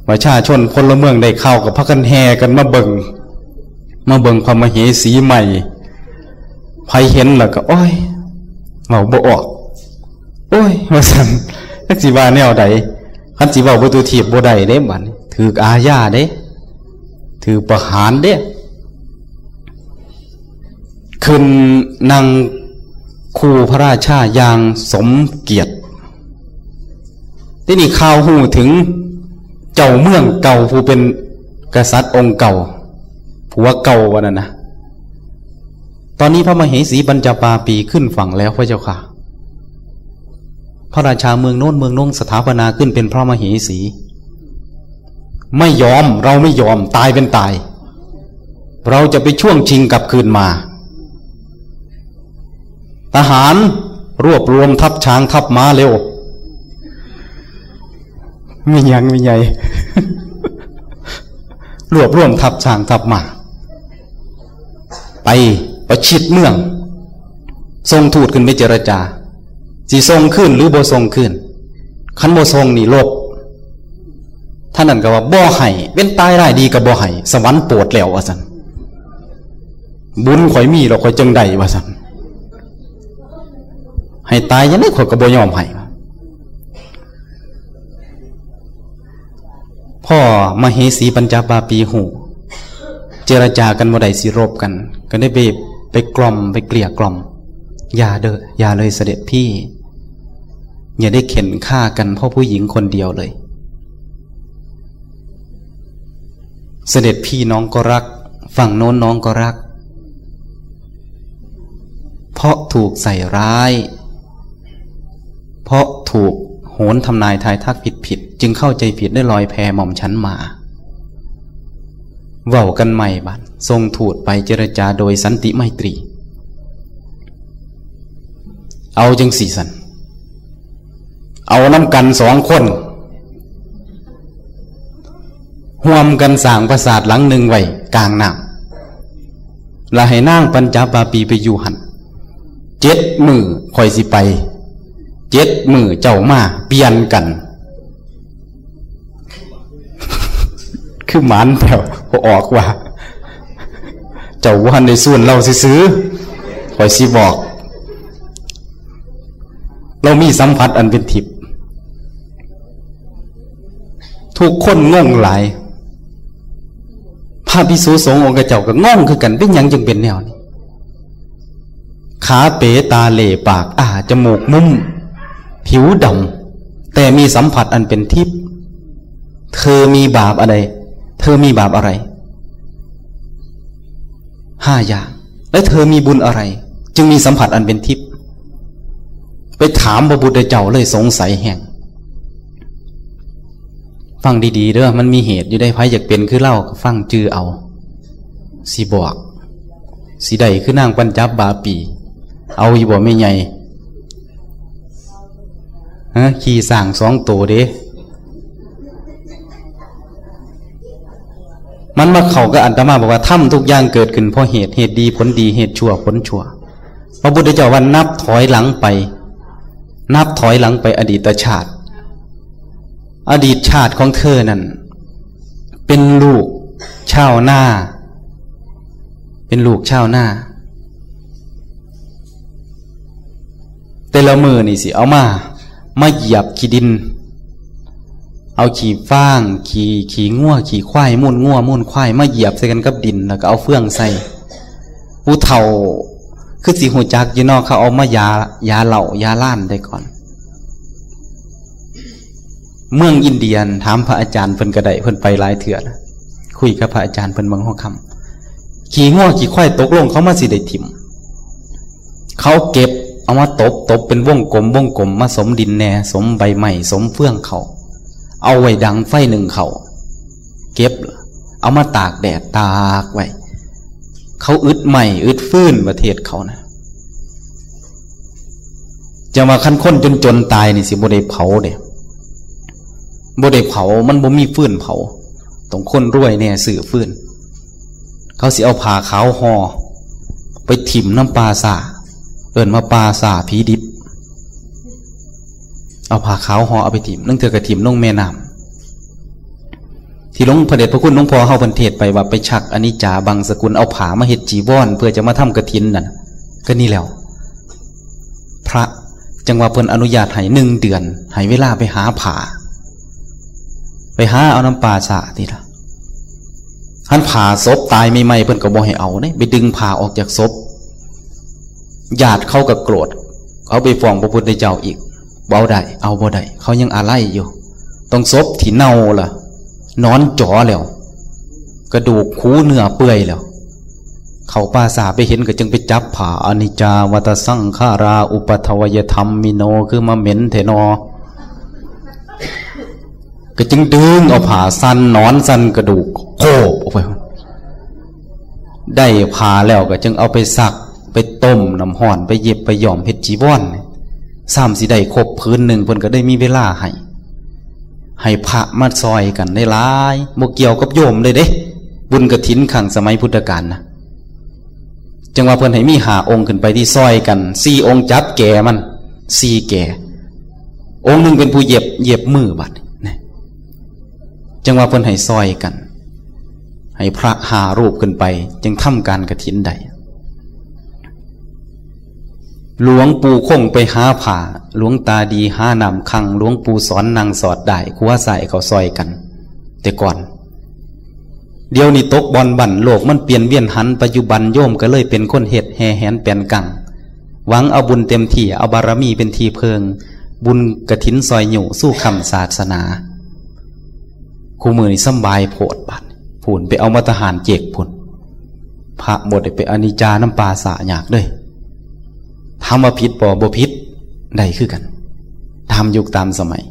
ประชาชนพลเมืองได้เข้ากับพากันแห่กันมาเบิ่ง มาเบิ่งพระมเหสีใหม่ ไผเห็นแล้วก็ โอ้ย เว้าบ่ออก โอ้ย ว่าซั่น จักสิว่าแนวใด คันสิเว้าบ่ตุเทียบบ่ได้เด้บัดนี้ ถืกอาญาเด้ ถืกประหารเด้ ขึ้นนั่งคู่พระราชาอย่างสมเกียรติ ที่นี่ข่าวฮู้ถึงเจ้าเมืองเก่าผู้เป็นกษัตริย์องค์เก่า ผัวเก่าวันนั้นนะ ตอนนี้พระมเหสีปัญจปาปีขึ้นฝั่งแล้วพระเจ้าค่ะ พระราชาเมืองโน้นเมืองโน้นสถาปนาขึ้นเป็นพระมเหสี ไม่ยอม เราไม่ยอม ตายเป็นตาย เราจะไปช่วงชิงกลับคืนมา ทหารรวบรวมทัพช้างทัพม้าเร็ว มีหยังมีใหญ่ รวบรวมทัพช้างทัพม้า ไปประชิดเมือง ส่งทูตขึ้นไปเจรจา สิส่งคืนหรือบ่ส่งคืน คันบ่ส่งนี่ลบ ท่านนั้นก็ว่าบ่ให้ เป็นตายร้ายดีก็บ่ให้ สวรรค์โปรดแล้วว่าซั่น บุญข่อยมีแล้วข่อยจังได้ว่าซั่น ให้ตายยังไงข่อยก็บ่ยอมให้ พ่อมเหสีปัญจปาปีฮู้ เจรจากันบ่ได้สิรบกัน ก็ได้ไป ไปกล่อม ไปเกลี้ยกล่อม อย่าเด้อ อย่าเลยเสด็จพี่ อย่าได้เข็นฆ่ากันเพราะผู้หญิงคนเดียวเลย เสด็จพี่น้องก็รัก ฝั่งโน้นน้องก็รัก เพราะถูกใส่ร้าย เพราะถูกโหนทำนายทายทักผิดๆ จึงเข้าใจผิดได้ลอยแพหม่อมฉันมา เว้ากันใหม่บัด ส่งทูตไปเจรจาโดยสันติไมตรี เอาจังสี่สัน เอานำกันสองคน ร่วมกันสร้างปราสาทหลังหนึ่งไว้กลางน้ำ และให้นางปัญจปาปีไปอยู่หั่น เจ็ดมื้อข่อยสิไป เจ็ดมื้อเจ้ามาเปลี่ยนกัน คือหมานแถวบ่ออกว่า เจ้าบ่ทันได้สูนเล่าซื่อๆ ข่อยสิบอก เรามีสัมผัสอันเป็นทิพย์ ทุกคนงงหลาย พระภิกษุสงฆ์องค์เจ้าก็งงคือกัน เป็นหยังจึงเป็นแนวนี้ ขาเป๋ตาเหล่ปากอ้าจมูกมุ้ม ผิวดำ แต่มีสัมผัสอันเป็นทิพย์ เธอมีบาปอะไร เธอมีบาปอะไร ห้าอย่าง และเธอมีบุญอะไร จึงมีสัมผัสอันเป็นทิพย์ ไปถามพระพุทธเจ้าเลย สงสัยแฮง ฟังดีๆเด้อ มันมีเหตุอยู่ได้ ไผอยากเป็นคือลาวก็ฟังจื่อเอา สิบอก สิได้คือนางปัญจบาปี เอาอยู่บ่แม่ใหญ่ ฮะ ขี่ช้างสองโตเด้ มันมาเข้ากับอาตมาบอกว่า ธรรมทุกอย่างเกิดขึ้นเพราะเหตุ เหตุดีผลดี เหตุชั่วผลชั่ว พระพุทธเจ้าว่านับถอยหลังไป นับถอยหลังไปอดีตชาติ อดีตชาติของเธอนั่น เป็นลูกชาวนา เป็นลูกชาวนา แต่ละมื้อนี่สิเอามา มาเหยียบขี้ดิน เอาขี้ฟาง ขี้ ขี้งัว ขี้ควาย มูลงัว มูลควาย มาเหยียบใส่กันกับดิน แล้วก็เอาเฟืองใส่ ผู้เฒ่า คือสิฮู้จักอยู่เนาะ เขาเอามายา ยาเหล้า ยาล้านได้ก่อน เมืองอินเดีย ถามพระอาจารย์เพิ่นก็ได้ เพิ่นไปหลายเทื่อแล้ว คุยกับพระอาจารย์เพิ่นบางหัวค่ำ ขี้งัวขี้ควายตกลงเขามาสิได้ถิ่ม เขาเก็บเอามาตบ ตบเป็นวงกลม วงกลม มาสมดินแหน่ สมใบไม้ สมเฟืองเขา เอาไว้ดังไฟนึ่งเขา เก็บ เอามาตากแดด ตากไว้ เขาอึดไม้อึดฟืนประเทศเขานะ จั่งว่าคันคนจนๆตายนี่สิบ่ได้เผาเด้ บ่ได้เผา มันบ่มีฟืนเผา ต้องคนรวยแหน่ซื้อฟืน เขาสิเอาผ้าขาวห่อ ไปถิ่มนำป่าช้า เอิ้นว่าป่าช้าผีดิบ เอาผ้าขาวห่อเอาไปถิ่ม ลางเทื่อก็ถิ่มลงแม่น้ำ ที่หลวงพระเดชพระคุณหลวงพ่อเฮาเพิ่นเทศน์ไปว่า ไปชักอนิจจาบังสกุล เอาผ้ามาเฮ็ดจีวร เพื่อจะมาทำกฐินนั่น ก็นี่แล้ว พระ จั่งว่าเพิ่นอนุญาตให้หนึ่งเดือน ให้เวลาไปหาผ้า ไปหาเอานำป่าช้านี่ล่ะ คันผ้าศพตายใหม่ๆ เพิ่นก็บ่ให้เอาเด้ ไปดึงผ้าออกจากศพ ญาติเขาก็โกรธ เขาไปฟ้องพระพุทธเจ้าอีก บ่ได้ เอาบ่ได้ เขายังอาลัยอยู่ ต้องศพที่เน่าล่ะ หนอนจ๋อแล้ว กระดูกขูเนื้อเปื่อยแล้ว เข้าป่าช้าไปเห็นก็จึงไปจับผ้า อนิจจาวัตสังขารา อุปัทวยธัมมิโน คือมาเหม็นแท้นอ ก็จึงดึงเอาผ้า สั่นหนอนสั่นกระดูก โคบออกไป ได้ผ้าแล้วก็จึงเอาไปซัก ไปต้มน้ำร้อน ไปเย็บไปย้อมเฮ็ดจีวร ซ้ำสิได้ครบผืนหนึ่ง เพิ่นก็ได้มีเวลาให้ ให้พระมาซอยกันได้หลาย บ่เกี่ยวกับโยมเลยเด้ บุญกฐินครั้งสมัยพุทธกาลนะ จั่งว่าเพิ่นให้มีห้าองค์ขึ้นไปที่ซอยกัน สี่องค์จับแกมัน สี่แก องค์หนึ่งเป็นผู้เย็บ เย็บมือบัดนี้นะ จั่งว่าเพิ่นให้ซอยกัน ให้พระห้ารูปขึ้นไป จึงทำการกฐินได้ หลวงปู่คงไปหาผ้า หลวงตาดีหาน้ำขัง หลวงปู่สอนนั่งสอดได้ ขัวใส่เขาซอยกัน แต่ก่อน เดี๋ยวนี้ตกบ่อนบั่น โลกมันเปลี่ยนเวียนหัน ปัจจุบันโยมก็เลยเป็นคนเฮ็ด แห่แหนแปนกัง หวังเอาบุญเต็มที่ เอาบารมีเป็นที่เพิ่ง บุญกฐินซอยอยู่สู้ค้ำศาสนา คู่มื้อนี้สำบายโพดบัด พู้นไปเอามาตรหารเจกพู้น พระบ่ได้ไปอนิจจานำป่าช้ายากเด้ ถามว่าผิดบ่ บ่ผิด ได้คือกัน ตามยุคตามสมัย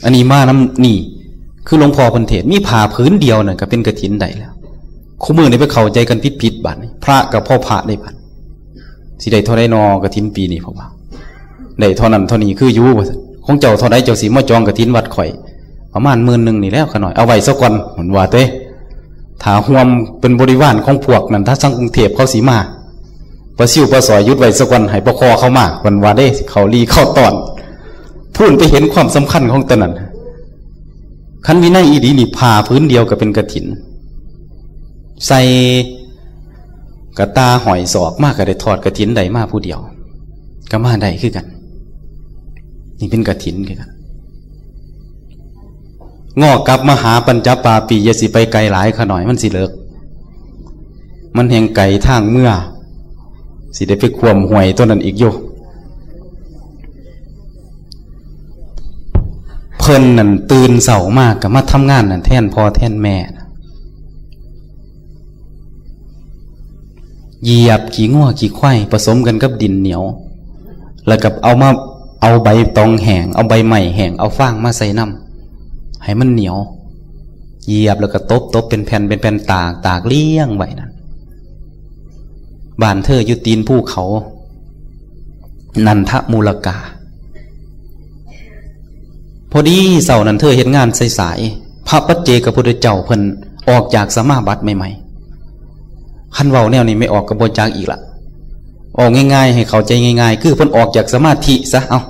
อันนี้มานำนี่ คือหลวงพ่อเพิ่นเทศน์ มีผ้าผืนเดียวนั่นก็เป็นกฐินได้แล้ว คู่มื้อนี้ไปเข้าใจกันผิดๆ บัดนี้ พระก็พอพระได้บัด สิได้เท่าใดนอกฐินปีนี้ ผมว่า ได้เท่านั้นเท่านี้คืออยู่ ว่าซั่น ของเจ้าเท่าใด เจ้าสิมาจองกฐินวัดข่อย ประมาณหมื่นหนึ่งนี่แหล้ว ข้าน้อย เอาไว้ซะก่อน เพิ่นว่าเด้ ถ้าร่วมเป็นบริวารของพวกนั้น ถ้าทางกรุงเทพเขาสิมา ปลาซิวปลาสอยหยุดไว้ซะก่อน ให้ปลาคอเขามา เพิ่นว่าเด้ เข้าลีเข้าตอน พู้นไปเห็นความสำคัญของตัวนั้น คันวินัยอีหลีนี่ ผ้าผืนเดียวก็เป็นกฐิน ใส่กระตาห้อยศอกมาก็ได้ทอดกฐินได้มาผู้เดียว ก็มาได้คือกัน นี่เป็นกฐินคือกัน งอกลับมาหาปัญจปาปี อย่าสิไปไกลหลาย ข้าน้อย มันสิเลิก มันแฮงไกลทางเมือ สิได้ไปขวมห้วยตัวนั้นอีกอยู่ เพิ่นนั่นตื่นเช้ามาก็มาทำงานนั่นแทนพ่อแทนแม่นะ เหยียบขี้งัวขี้ควายผสมกันกับดินเหนียว แล้วก็เอามา เอาใบตองแห้ง เอาใบไม้แห้ง เอาฟางมาใส่นำ ให้มันเหนียว เหยียบแล้วก็ตบ ตบเป็นแผ่น เป็นแผ่น ตาก ตากเรียงไว้นั่น บ้านเธออยู่ตีนภูเขา นันทมูลกา พอดีเช้านั้นเธอเฮ็ดงานสายๆ พระปัจเจกพุทธเจ้าเพิ่นออกจากสมาบัติใหม่ๆ คันเว้าแนวนี้แม่ออกก็บ่จักอีกละ ออกง่ายๆ ให้เข้าใจง่ายๆ คือเพิ่นออกจากสมาธิซะ เอ้า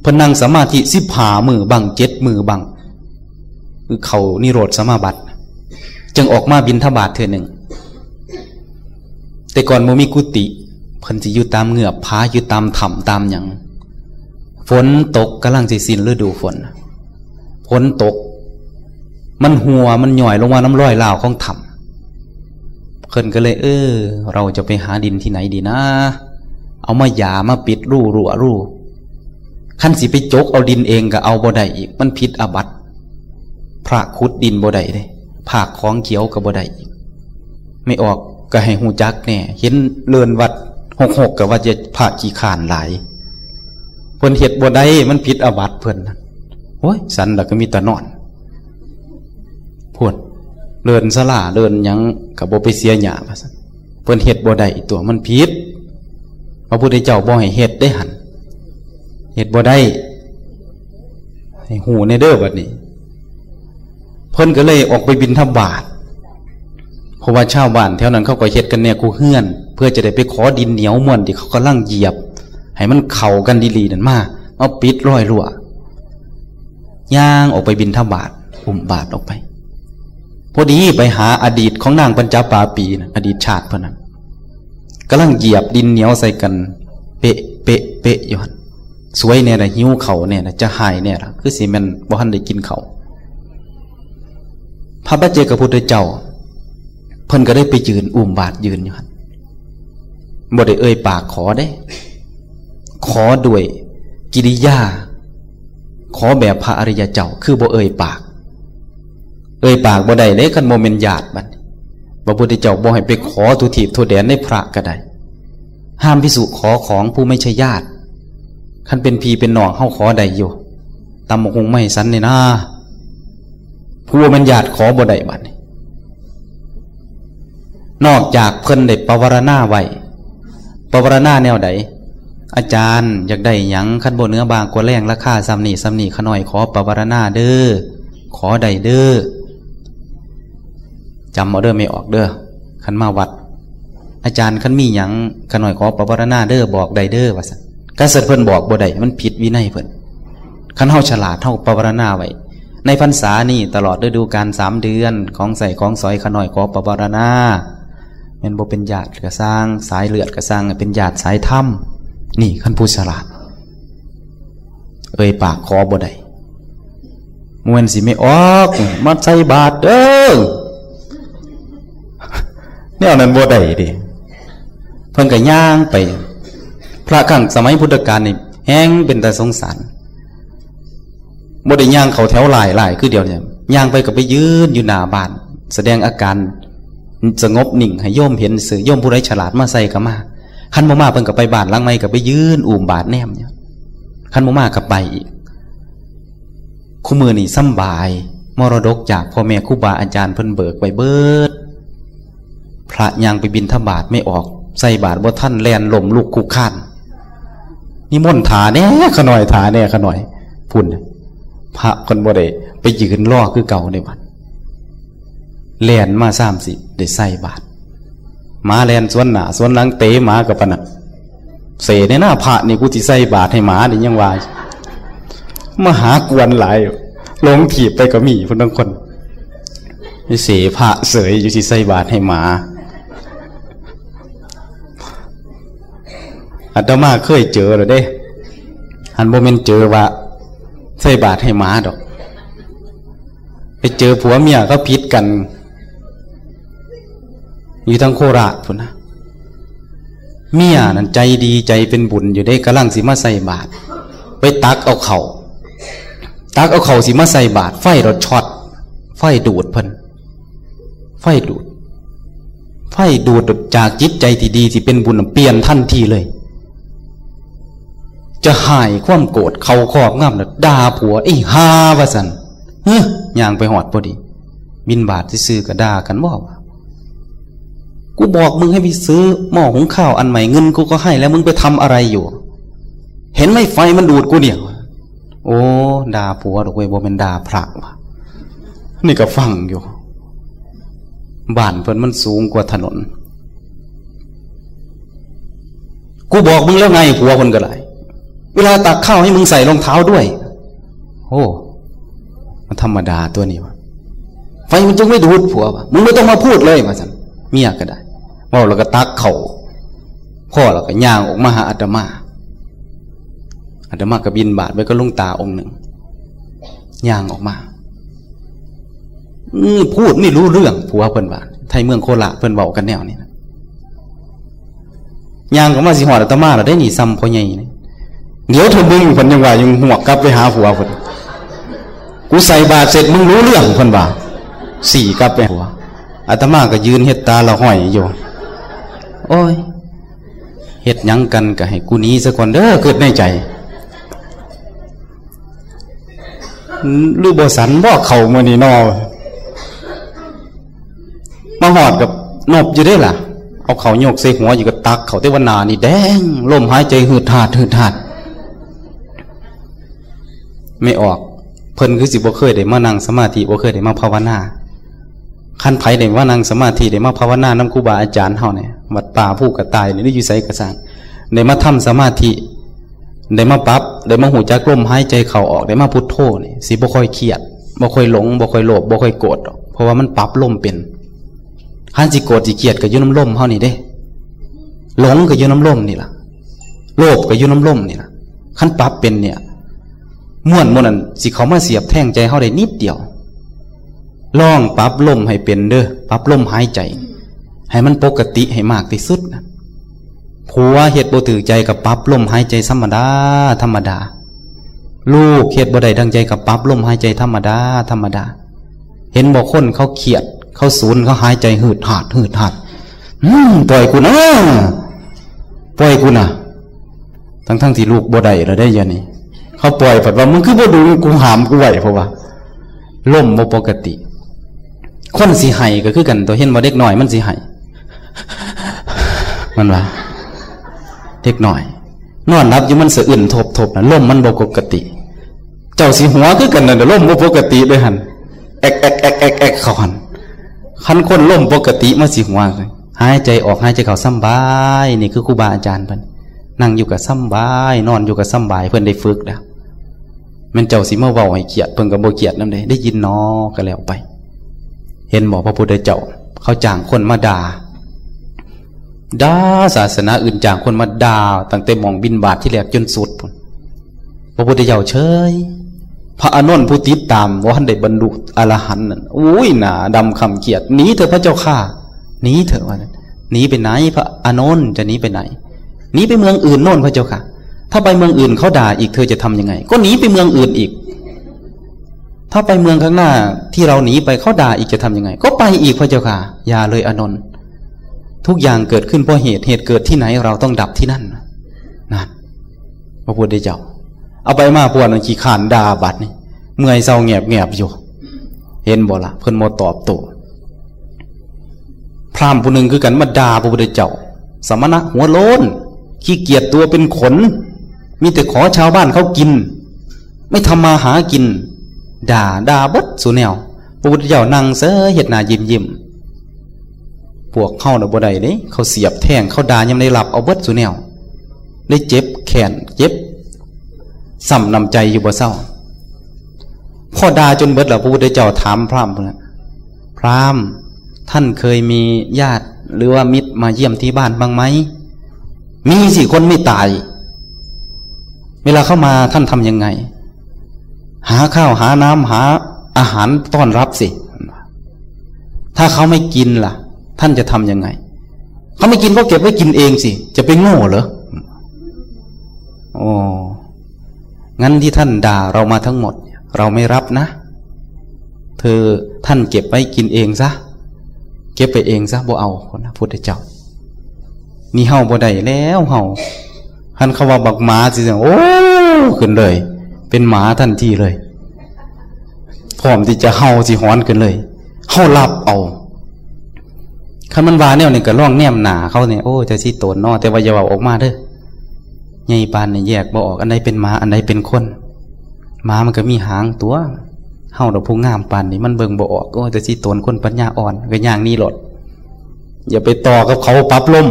เพิ่นนั่งสมาธิสิบห้ามื้อบ้าง เจ็ดมื้อบ้าง คือเข้านิโรธสมาบัติ จึงออกมาบิณฑบาตเทื่อหนึ่ง แต่ก่อนบ่มีกุฏิ เพิ่นสิอยู่ตามเงือบผา อยู่ตามถ้ำตามหยัง ฝนตก กำลังสิสิ้นฤดูฝน ฝนตก มันหัว มันย้อยลงมานำรอยร้าวของถ้ำ เพิ่นก็เลย เออ เราจะไปหาดินที่ไหนดีนะ เอามาหย่ามาปิดรูรั่วรู คันสิไปจกเอาดินเองก็เอาบ่ได้อีก มันผิดอาบัติ พระขุดดินบ่ได้เด้ พากของเขียวก็บ่ได้อีก แม่ออกก็ให้ฮู้จักแน่ เห็นเลินวัดหกหกก็ว่าจะพระขี้ข้านหลาย เพิ่นเฮ็ดบ่ได้ มันผิดอาบัติเพิ่นน่ะ โอ้ย สันละก็มีแต่นอน พูด เลินศาลา เลินหยังก็บ่ไปเสียหญ้า ว่าซั่น เพิ่นเฮ็ดบ่ได้ตัว มันผิด พระพุทธเจ้าบ่ให้เฮ็ดเด้หั่น เฮ็ดบ่ได้ ให้ฮู้แน่เด้อบัดนี้ เพิ่นก็เลยออกไปบิณฑบาต เพราะว่าชาวบ้านแถวนั้นเขาก็เฮ็ดกันแน่คู่เฮือน เพื่อจะได้ไปขอดินเหนียวม่วนที่เขากำลังเหยียบ ให้มันเข้ากันดีๆนั่นมา มาปิดรอยรั่ว ย่างออกไปบิณฑบาต อุ้มบาตรออกไป พอดีไปหาอดีตของนางปัญจปาปีนะ อดีตชาติเพิ่นนั้น กำลังเหยียบดินเหนียวใส่กัน เปะ เปะ เปะอยู่หั่น สวยแน่ละ หิวข้าวแน่ละ จะหายแน่ละ คือสิแม่นบ่ทันได้กินข้าว พระปัจเจกพุทธเจ้า เพิ่นก็ได้ไปยืนอุ้มบาตรยืนอยู่หั่น บ่ได้เอ่ยปากขอเด้ ขอด้วยกิริยา ขอแบบพระอริยเจ้า คือบ่เอ่ยปาก เอ่ยปากบ่ได้เด้ คันบ่แม่นญาติบัดนี้ พระพุทธเจ้าบ่ให้ไปขอทั่วทีปทั่วแดน ในพระก็ได้ ห้ามภิกษุขอของผู้ไม่ใช่ญาติ คันเป็นพี่เป็นน้องเฮาขอได้อยู่ ตำบักหุ่งมาให้ฉันนี่นะ ผู้บ่แม่นญาติขอบ่ได้บัดนี้ นอกจากเพิ่นได้ปวารณาไว้ ปวารณาแนวใด อาจารย์อยากได้หยัง คันบ่เหนือบางกว่าแรงราคาส่ำนี้ส่ำนี้ ข้าน้อยขอปวารณาเด้อ ขอได้เด้อ จำเอาเด้อแม่ออกเด้อ คันมาวัด อาจารย์คันมีหยังข้าน้อยขอปวารณาเด้อ บอกได้เด้อ ว่าซั่น กษัตริย์เพิ่นบอกบ่ได้ มันผิดวินัยเพิ่น คันเฮาฉลาดเฮาปวารณาไว้ ในพรรษานี้ตลอดฤดูกาลสามเดือน ของใช้ของสอยข้าน้อยขอปวารณา แม่นบ่เป็นญาติก็ซ่าง สายเลือดก็ซ่าง เป็นญาติสายธรรม นี่คันผู้ฉลาด เอ่ยปากขอบ่ได้ ม่วนสิไม่ออก มาใส่บาตรเด้อ แนวนั้นบ่ได้เด้ เพิ่นก็ย่างไป พระครั้งสมัยพุทธกาลนี่แฮงเป็นตาสงสาร บ่ได้ย่างเข้าแถวหลายๆ คือเดี๋ยวนี้ ย่างไปก็ไปยืนอยู่หน้าบ้าน แสดงอาการสงบนิ่งให้โยมเห็นซื่อ โยมผู้ใดฉลาดมาใส่ก็มา คันบ่มาเพิ่นก็ไปบ้านหลังใหม่ก็ไปยืนอุ้มบาตรแนมอยู่ คันบ่มาก็ไปอีก คุมื้อนี้สำบาย มรดกจากพ่อแม่ครูบาอาจารย์เพิ่นเบิกไว้เบิด พระย่างไปบิณฑบาตไม่ออก ใส่บาตรบ่ทัน แล่นล้มลุกคลุกคลาน นิมนต์ถาแน่ข้าน้อย ถาแน่ข้าน้อย พุ้น พระเพิ่นบ่ได้ไปยืนรอคือเก่าในบัด แล่นมาซ้ำสิได้ใส่บาตร หมาแล่นสวนหน้าสวนหลัง เตะหมากับปานนั้น เสแน่นะ พระนี่กูสิใส่บาตรให้หมานี่ยังว่า มาหากวนหลาย หลงถีบไปก็มีพุ้นบางคน ไปเสพระเสยอยู่สิใส่บาตรให้หมา อาตมาเคยเจอแล้วเด้ หันบ่แม่นเจอว่าใส่บาตรให้หมาดอก ไปเจอผัวเมียเขาผิดกัน อยู่ทางโคราชพุ้นนะ เมียนั่นใจดีใจเป็นบุญอยู่เด้ กำลังสิมาใส่บาตร ไปตักเอาเข้า ตักเอาเข้าสิมาใส่บาตร ไฟรถช็อต ไฟดูดเพิ่น ไฟดูด ไฟ ไฟดูดจากจิตใจที่ดีที่เป็นบุญน่ะเปลี่ยนทันทีเลย จะหายความโกรธเข้าครอบงำแล้วด่าผัว "ไอ้ห่า" ว่าซั่น เฮ้ย ย่างไปฮอดพอดี บิณฑบาตซื่อๆก็ด่ากัน "บ่ กูบอกมึงให้ไปซื้อหม้อหุงข้าวอันใหม่ เงินกูก็ให้แล้ว มึงไปทำอะไรอยู่ เห็นไหม ไฟมันดูดกูเนี่ย" โอ้ ด่าผัวดอกเว้ย บ่แม่นด่าพระว่ะ นี่ก็ฟังอยู่ บ้านเพิ่นมันสูงกว่าถนน "กูบอกมึงแล้วไง" ผัวเพิ่นก็ได้ "เวลาตักข้าวให้มึงใส่รองเท้าด้วย" โอ้ มันธรรมดาตัวนี้วะ "ไฟมันจึงไม่ดูด" ผัวว่า "มึงไม่ต้องมาพูดเลย" ว่าซั่น เมียก็ได้ เว้าแล้วก็ตักข้าว พ่อแล้วก็ย่างออกมาหาอาตมา อาตมาก็บิณฑบาตไปกับหลวงตาองค์หนึ่ง ย่างออกมา "อืม พูดไม่รู้เรื่อง" ผัวเพิ่นว่า ไทเมืองโคราชเพิ่นเว้ากันแนวนี้นะ ย่างเข้ามาสิฮอดอาตมาแล้วได้นี่ ซ้ำพ่อใหญ่นี่ "เดี๋ยวเถอะมึง" เพิ่นยังว่า ยังหวกกลับไปหาผัวเพิ่น "กูใส่บาตรเสร็จมึงรู้เรื่อง" เพิ่นว่า สี่กลับไปหาผัว อาตมาก็ยืนเฮ็ดตาละห้อยอยู่ "โอ้ย เฮ็ดหยังกันก็ให้กูหนีซะก่อนเด้อ" คิดในใจ "หรือบ่สันบ่เข้ามื้อนี้นอ" มาฮอดกับนบอยู่เด้ล่ะ เอาข้าวยกใส่หัวอยู่ก็ตักข้าว แต่ว่าหน้านี่แดง ลมหายใจหืดหาดหืดหาด ไม่ออก เพิ่นคือสิบ่เคยได้มานั่งสมาธิ บ่เคยได้มาภาวนา คันไผได้มานั่งสมาธิ ได้มาภาวนานำครูบาอาจารย์เฮาเนี่ย วัดป่าภูกระต่ายนี่ หรืออยู่ไสก็ซ่าง ได้มาทำสมาธิ ได้มาปรับ ได้มาฮู้จักลมหายใจเข้าออก ได้มาพุทโธนี่ สิบ่ค่อยเครียด บ่ค่อยหลง บ่ค่อยโลภ บ่ค่อยโกรธดอก เพราะว่ามันปรับลมเป็น คันสิโกรธสิเครียดก็อยู่นำลมเฮานี่เด้ หลงก็อยู่นำลมนี่ล่ะ โลภก็อยู่นำลมนี่ล่ะ คันปรับเป็นเนี่ย ม่วนหมู่นั้นสิเข้ามาเสียบแทงใจเฮาได้นิดเดียว ลองปรับลมให้เป็นเด้อ ปรับลมหายใจ ให้มันปกติให้มากที่สุดนะ ผัวเฮ็ดบ่ถือใจก็ปรับลมหายใจธรรมดา ธรรมดา ลูกเฮ็ดบ่ได้ดังใจก็ปรับลมหายใจธรรมดา ธรรมดา เห็นบ่ คนเขาเครียด เขาสูน เขาหายใจหืดหาดหืดหาด "อืม ปล่อยกูนะ ปล่อยกูนะ" ทั้งๆที่ลูกบ่ได้แล้วเด้ เดี๋ยวนี้ เขาปล่อย ผัดว่า "มึงคือบ่ดูกูห้ามกูไว้" เพราะว่า ลมบ่ปกติ คนสิไห้ก็คือกันตัว เห็นบ่ เด็กน้อยมันสิไห้ มันว่า เด็กน้อย นอนหลับอยู่มันสะอื้นทบๆ นะ ลมมันบ่ปกติ เจ้าสิหัวคือกันนั่นน่ะ ลมบ่ปกติเด้หั่น แอกแอกแอกแอกแอกเข้าหั่น คันคนลมปกติมันสิหัว หายใจออกหายใจเข้าสำบาย นี่คือครูบาอาจารย์เพิ่น นั่งอยู่ก็สำบาย นอนอยู่ก็สำบาย เพิ่นได้ฝึกแล้ว แม่นเจ้าสิมาเว้าให้เครียด เพิ่นก็บ่เครียดนำเด้ ได้ยินหนอก็แล้วไป เห็นบ่ พระพุทธเจ้า เขาจ้างคนมาด่า ด่า ศาสนาอื่นจ้างคนมาด่า ตั้งแต่หม่องบิณฑบาตที่แรกจนสุดพุ้น พระพุทธเจ้าเฉย พระอานนท์ผู้ติดตาม บ่ทันได้บรรลุอรหันต์นั่น อุ้ย หน้าดำคล้ำเครียด "หนีเถอะพระเจ้าข้า หนีเถอะ" ว่า "หนีไปไหนพระอานนท์ จะหนีไปไหน" "หนีไปเมืองอื่นโน่นพระเจ้าค่ะ" "ถ้าไปเมืองอื่นเขาด่าอีก เธอจะทำยังไง" "ก็หนีไปเมืองอื่นอีก" "ถ้าไปเมืองข้างหน้าที่เราหนีไปเขาด่าอีกจะทำยังไง" "ก็ไปอีกพระเจ้าค่ะ" "อย่าเลยอานนท์ ทุกอย่างเกิดขึ้นเพราะเหตุ เหตุเกิดที่ไหนเราต้องดับที่นั่น" นั่น พระพุทธเจ้า เอาไปมาพวกนั้นขี้ข้านด่าบัดนี่ เมื่อยเศร้าแงบแงบอยู่ เห็นบ่ละ เพิ่นบ่ตอบโต้ พราหมณ์ผู้หนึ่งคือกันมาด่าพระพุทธเจ้า สมณะหัวโล้น ขี้เกียจตัวเป็นขน มีแต่ขอชาวบ้านเขากิน ไม่ทำมาหากิน ด่า ด่าเบิดสู่แนว พระพุทธเจ้านั่งเซยเฮ็ดหน้ายิ้มยิ้ม พวกเฮาน่ะบ่ได้เด้ เขาเสียบแทง เขาด่ายามใดหลับเอาเบิดสู่แนว ได้เจ็บแค้น เจ็บช้ำน้ำใจอยู่บ่เซา พอด่าจนเบิดแล้ว พระพุทธเจ้าถามพราหมณ์พุ้นน่ะ "พราหมณ์ ท่านเคยมีญาติหรือว่ามิตรมาเยี่ยมที่บ้านบ้างไหม" "มีสิ คนไม่ตาย" "เวลาเขามาท่านทำยังไง" "หาข้าวหาน้ำหาอาหารต้อนรับสิ" "ถ้าเขาไม่กินล่ะ ท่านจะทำยังไง" "เขาไม่กินก็เก็บไว้กินเองสิ จะไปโง่เหรอ" โอ้ งั้นที่ท่านด่าเรามาทั้งหมด เราไม่รับนะ เธอ ท่านเก็บไว้กินเองซะ เก็บไปเองซะ บ่เอา พุทธเจ้า นี่เฮาบ่ได้แล้ว เฮา คันเขาว่าบักหมาสิ โอ้ ขึ้นเลย เป็นหมาทันทีเลย พร้อมที่จะเห่าสิหอนขึ้นเลย เฮารับเอา คันมันว่าแนวนี้ก็ลองแนมหน้าเขาเนี่ย โอ้ เจ้าสิโตนเนาะ แต่ว่าอย่าเว้าออกมาเด้อ ใหญ่ปานนี่แยกบ่ออก อันใดเป็นหมา อันใดเป็นคน หมามันก็มีหางตัว เฮาดอกผู้งามปานนี้มันเบิ่งบ่ออก โอ้ เจ้าสิโตนคนปัญญาอ่อน ก็ย่างหนีโลด อย่าไปต่อกับเขา ปรับลม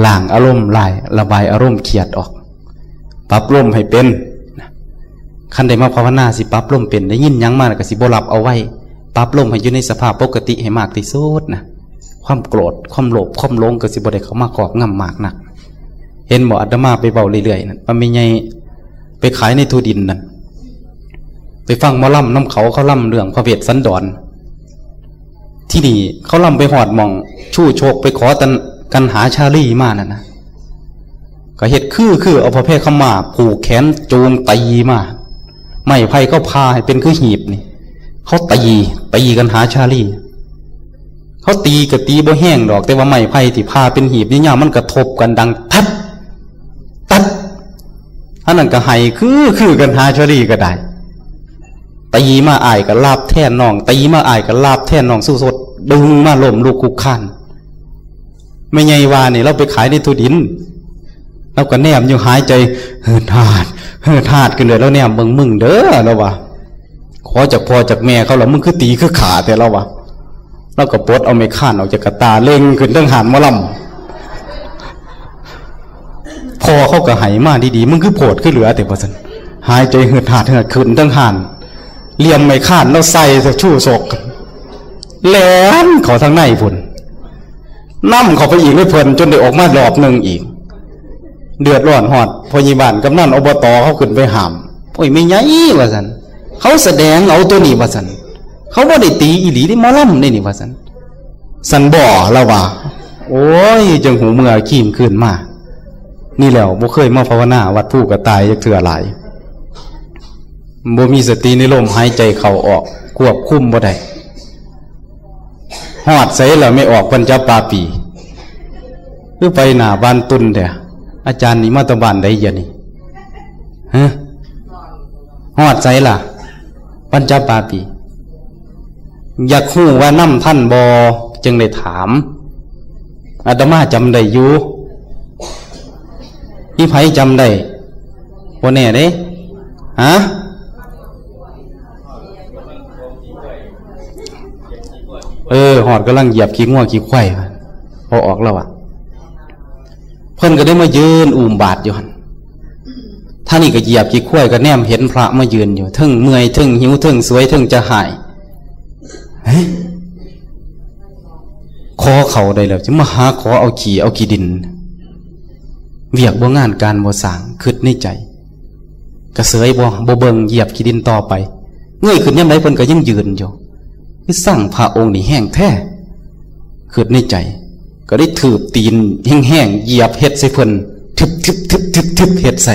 ล้างอารมณ์ร้าย ระบายอารมณ์เครียดออก ปรับลมให้เป็น คันได้มาภาวนาสิปรับลมเป็น ได้ยินหยังมาแล้วก็สิบ่รับเอาไว้ ปรับลมให้อยู่ในสภาพปกติให้มากที่สุดนะ ความโกรธ ความโลภ ความหลงก็สิบ่ได้เข้ามาครอบงำมากนัก เห็นบ่ อาตมาไปเว้าเรื่อยๆนั่น ว่าแม่ใหญ่ไปขายในทุดินนั่น ไปฟังหมอลำนำเขา เขาลำเรื่องพระเวสสันดร ที่นี่เขาลำไปฮอดหม่องชูชกไปขอตัน กันหาชาลีมานั่นนะ ก็เฮ็ดคือ คือเอาผ้าแพรขาวม้าผูกแขนจูงตีมา ไม้ไผ่เขาผ่าให้เป็นคือหีบนี่ เขาตี ตีกันหาชาลี เขาตีก็ตีบ่แฮงดอก แต่ว่าไม้ไผ่ที่ผ่าเป็นหีบนี่ยาว มันกระทบกันดังทัด ตัด อันนั้นก็ไห้คือ คือกันหาชาลีก็ได้ ตีมาอ้ายก็ลาบแทนน้อง ตีมาอ้ายก็ลาบแทนน้อง สู้สด ดึงมาล้มลุกคลุกคลาน แม่ใหญ่ว่านี่ เราไปขายในทุดิน เราก็แนมอยู่ หายใจเหือดหาด เหือดหาดขึ้นเลย แล้วแนมเบิ่ง มึงเด้อ แล้วว่า ขอจากพ่อจากแม่เขาแล้ว มึงคือตีคือฆ่าแท้ แล้วว่า เราก็ปลดเอาไม้ค้านออกจากกระตา เล็งขึ้นเทิงห่านหมอลำ พ่อเขาก็ไห้มาดีๆ มึงคือโพดคือเหลือแท้ ว่าซั่น หายใจเหือดหาดเหือดขึ้นเทิงห่าน เหลี่ยมไม้ค้านเราใส่ชูชก แล่นเข้าทางในพุ้น นำเข้าไปอีกเลยเพิ่น จนได้ออกมารอบหนึ่งอีก เดือดร้อนฮอดพ่อใหญ่บ้านกำนัน อบต เขาขึ้นไปห้าม โอ้ย แม่ใหญ่ ว่าซั่น เขาแสดงเอาตัวนี้ ว่าซั่น เขาบ่ได้ตีอีหลีเด้ หมอลำเด้นี่ ว่าซั่น ซั่นบ่ ลาวว่า โอ้ย จั่งหูเมือขี้มคืนมา นี่แหล้ว บ่เคยมาภาวนาวัดภูกระต่ายจักเทื่อหลาย บ่มีสติในลมหายใจเข้าออก ควบคุมบ่ได้ ฮอดไสล่ะ แม่ออกปัญจปาปี คือไปหน้าบ้านตุนแท้ อาจารย์นี่มาแต่บ้านใดเดี๋ยวนี้ ฮะ ฮอดไสล่ะ ปัญจปาปี อยากฮู้ว่านำทันบ่ จึงได้ถาม อาตมาจำได้อยู่ มีไผจำได้ บ่แน่เด้ ฮะ เออ ฮอดกำลังเหยียบขี้งัวขี้ควาย พอออกแล้วอะ เพิ่นก็ได้มายืนอุ้มบาตรอยู่หั่น ท่านนี่ก็เหยียบขี้ควาย ก็แนมเห็นพระมายืนอยู่ เทิงเมื่อย เทิงหิว เทิงสวย เทิงจะหาย เฮ้ย ขอเขาได้แล้ว จะมาหาขอเอาขี้เอาขี้ดิน เวียกบ่งานการบ่สร้าง คิดในใจ กระเสยบ่ บ่เบิ่ง เหยียบขี้ดินต่อไป เงยขึ้นยามใดเพิ่นก็ยังยืนอยู่ คือสั่งพระองค์นี่แฮงแท้ คิดในใจ ก็ได้ถืบตีนแฮงๆ เหยียบเฮ็ดใส่เพิ่น ทึบๆๆๆ เฮ็ดใส่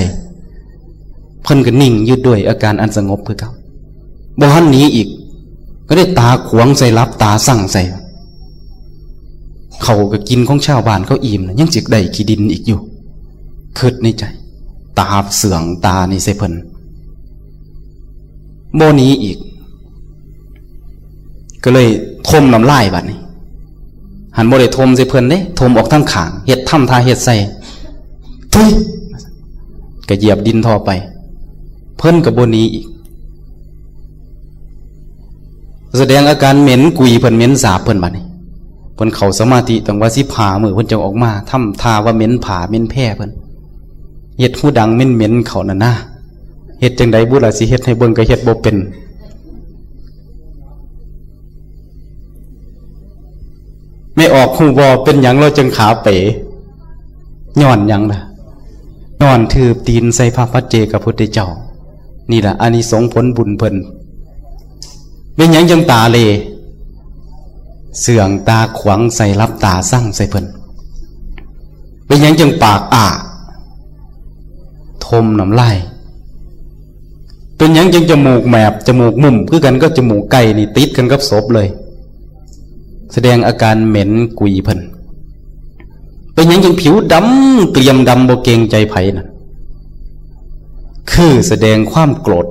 เพิ่นก็นิ่งอยู่ด้วยอาการอันสงบคือเก่า บ่หันหนีอีก ก็ได้ตาขวางใส่ หลับตาสั่งใส่ เขาก็กินของชาวบ้านเขาอิ่มนะ ยังสิได้ขี้ดินอีกอยู่ คิดในใจ ตาเสื่องตานี่ใส่เพิ่น บ่หนีอีก ก็เลยถมน้ำลายบัดนี้ หันบ่ได้ถมใส่เพิ่นเด้ ถมออกทางข้าง เฮ็ดทำท่าเฮ็ดใส่ ทุย ก็เหยียบดินต่อไป เพิ่นก็บ่หนีอีก แสดงอาการเหม็นกุยเพิ่น เหม็นสาบเพิ่นบัดนี้ เพิ่นเข้าสมาธิตั้งว่าสิบห้ามื้อ เพิ่นจั่งออกมา ทำท่าว่าเหม็นผ้าเหม็นแพรเพิ่น เฮ็ดหูดังเหม็นๆ เข้านั่นนะ เฮ็ดจั่งใดบุล่ะ สิเฮ็ดให้เบิ่งก็เฮ็ดบ่เป็น แม่ออกฮู้บ่ เป็นหยังเราจั่งขาเป๋ ย้อนหยังล่ะ ย้อนถืบตีนใส่พระปัจเจกพุทธเจ้า นี่ล่ะอานิสงส์ผลบุญเพิ่น เป็นหยังจั่งตาเหล่ เสื่องตาขวางใส่ หลับตาสั่งใส่เพิ่น เป็นหยังจั่งปากอ้า ถมน้ำลาย เป็นหยังจึงจมูกแมบ จมูกมุ่ม คือกันกับจมูกไก่นี่ติดกันกับศพเลย แสดงอาการเหม็นกุยเพิ่น เป็นหยังจึงผิวดำเกรียมดำบ่เกรงใจไผน่ะ คือแสดงความโกรธ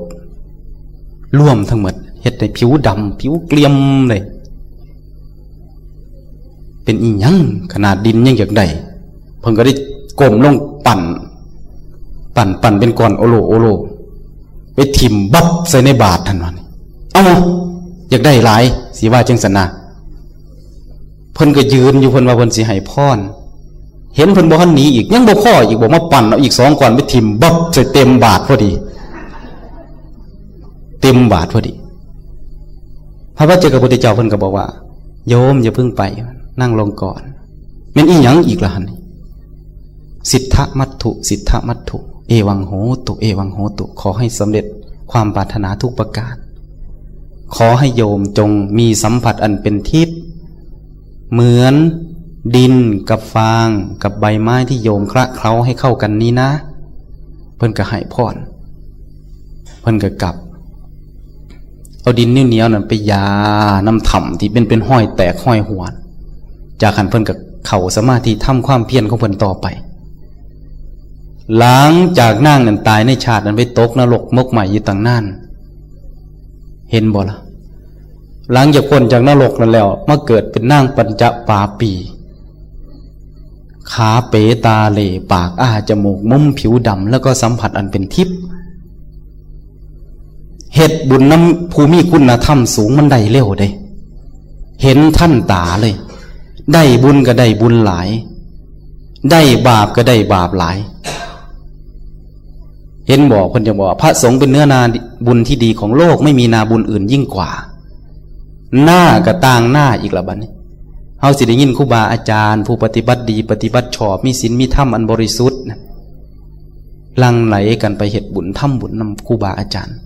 ร่วมทั้งหมด เฮ็ดให้ผิวดำ ผิวเกรียมเลย เป็นอีหยัง ขนาดดินยังอยากได้ เพิ่นก็ได้ก้มลงปั่น ปั่น ปั่นเป็นก้อนโอโลโอโล ไปถิ่มบับใส่ในบาตรหั่นว่านี่ เอ้า อยากได้หลาย สิว่าจังซั่นนะ เพิ่นก็ยืนอยู่ เพิ่นว่าเพิ่นสิให้พร เห็นเพิ่นบ่ทันหนีอีก ยังบ่พออีก บอกมาปั่นเอาอีกสองก้อนไปถิ่มบับใส่เต็มบาตรพอดี เต็มบาตรพอดี พระปัจเจกพุทธเจ้าเพิ่นก็บอกว่า โยมอย่าเพิ่งไป นั่งลงก่อน แม่นอีหยังอีกล่ะหั่น สิทธมัตถุ สิทธมัตถุ เอวังโหตุ เอวังโหตุ ขอให้สำเร็จความปรารถนาทุกประการ ขอให้โยมจงมีสัมผัสอันเป็นทิพย์ เหมือนดินกับฟางกับใบไม้ที่โยมคละเคล้าให้เข้ากันนี้นะ เพิ่นก็ให้พร เพิ่นก็กลับ เอาดินเหนียวๆนั่นไปหย่าน้ำถ่ำที่เป็น เป็นห้อยแตกห้อยหัว จากหั้นเพิ่นก็เข้าสมาธิทำความเพียรของเพิ่นต่อไป หลังจากนางนั้นตายในชาตินั้นไปตกนรกหมกไหม้อยู่ตั้งนาน เห็นบ่ล่ะ หลังจากพ้นจากนรกนั้นแล้ว มาเกิดเป็นนางปัญจปาปี ขาเป๋ตาเหล่ ปากอ้า จมูกมุม ผิวดำ แล้วก็สัมผัสอันเป็นทิพย์ เฮ็ดบุญนำผู้มีคุณธรรมสูงมันได้เร็วเด้ เห็นทันตาเลย ได้บุญก็ได้บุญหลาย ได้บาปก็ได้บาปหลาย เห็นบ่ เพิ่นจะบอกว่าพระสงฆ์เป็นเนื้อนาบุญที่ดีของโลก ไม่มีนาบุญอื่นยิ่งกว่า หน้าก็ต่างหน้าอีกละบัดนี้ เฮาสิได้ยินครูบาอาจารย์ ผู้ปฏิบัติดี ปฏิบัติชอบ มีศีลมีธรรมอันบริสุทธิ์นะ หลั่งไหลกันไปเฮ็ดบุญทำบุญนำครูบาอาจารย์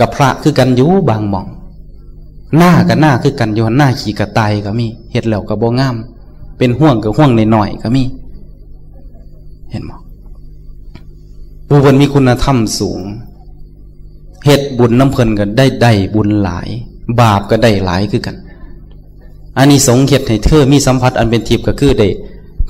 กับพระคือกันอยู่บางหม่อง หน้ากับหน้าคือกันอยู่ หน้าขี้กระต่ายก็มี เฮ็ดแล้วก็บ่งาม เป็นห่วงกับห่วงน้อยๆก็มี เห็นบ่ ผู้เพิ่นมีคุณธรรมสูง เฮ็ดบุญนำเพิ่นก็ได้ ได้บุญหลาย บาปก็ได้หลายคือกัน อานิสงส์เฮ็ดให้เธอมีสัมผัสอันเป็นทิพย์ก็คือได้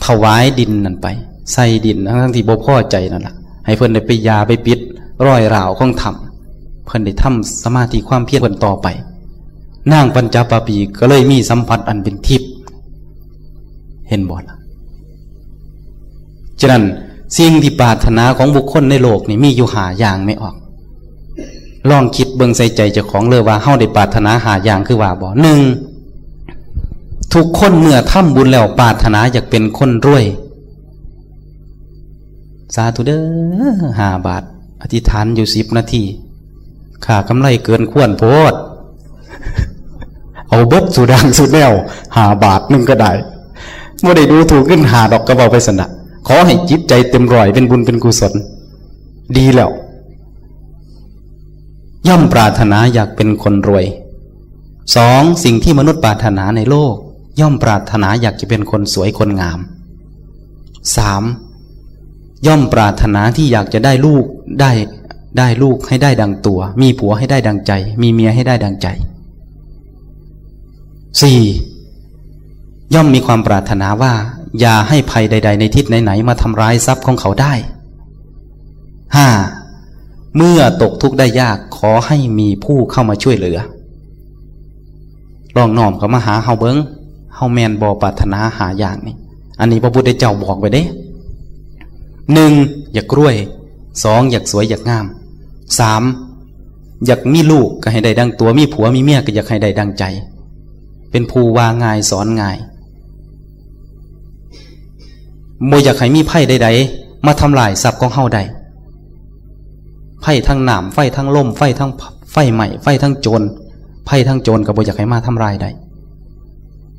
ถวายดินนั่นไป ใส่ดินทั้งๆที่บ่พอใจนั่นล่ะ ให้เพิ่นได้ไปหย่าไปปิดรอยร้าวของถ้ำ เพิ่นได้ทำสมาธิความเพียรเพิ่นต่อไป นางปัญจปาปีก็เลยมีสัมผัสอันเป็นทิพย์ เห็นบ่ล่ะ ฉะนั้นสิ่งที่ปรารถนาของบุคคลในโลกนี่มีอยู่ห้าอย่าง แม่ออก ลองคิดเบิ่งใส่ใจเจ้าของเลยว่าเฮาได้ปรารถนาห้าอย่างคือว่าบ่ หนึ่ง ทุกคนเมื่อทำบุญแล้วปรารถนาอยากเป็นคนรวย สาธุเด้อ ห้าบาท อธิษฐานอยู่สิบนาที ค่ากำไรเกินควรโพด เอาเบิดสู่ด่างสู่แนว ห้าบาทหนึ่งก็ได้ บ่ได้ดูถูกเงินห้าดอก ก็เว้าไปซั่นน่ะ ขอให้จิตใจเต็มร้อย เป็นบุญเป็นกุศล ดีแล้ว ย่อมปรารถนาอยากเป็นคนรวย สอง สิ่งที่มนุษย์ปรารถนาในโลก ย่อมปรารถนาอยากจะเป็นคนสวยคนงาม สาม ย่อมปรารถนาที่อยากจะได้ลูก ได้ ได้ลูกให้ได้ดังตัว มีผัวให้ได้ดังใจ มีเมียให้ได้ดังใจ สี่ ย่อมมีความปรารถนาว่า อย่าให้ภัยใดๆในทิศไหนๆมาทำร้ายทรัพย์ของเขาได้ ห้า เมื่อตกทุกข์ได้ยาก ขอให้มีผู้เข้ามาช่วยเหลือ ลองน้อมเข้ามาหาเฮาเบิ่ง เฮาแม่นบ่ปรารถนาห้าอย่างนี่ อันนี้พระพุทธเจ้าบอกไว้เด้ หนึ่ง อยากรวย สอง อยากสวยอยากงาม สาม อยากมีลูกก็ให้ได้ดังตัว มีผัวมีเมียก็อยากให้ได้ดังใจ เป็นผู้ว่าง่ายสอนง่าย บ่อยากให้มีภัยใดๆมาทำลายทรัพย์ของเฮาได้ ภัยทั้งน้ำ ภัยทั้งลม ภัยทั้ง ไฟไหม้ ภัยทั้งโจร ภัยทั้งโจรก็บ่อยากให้มาทำลายได้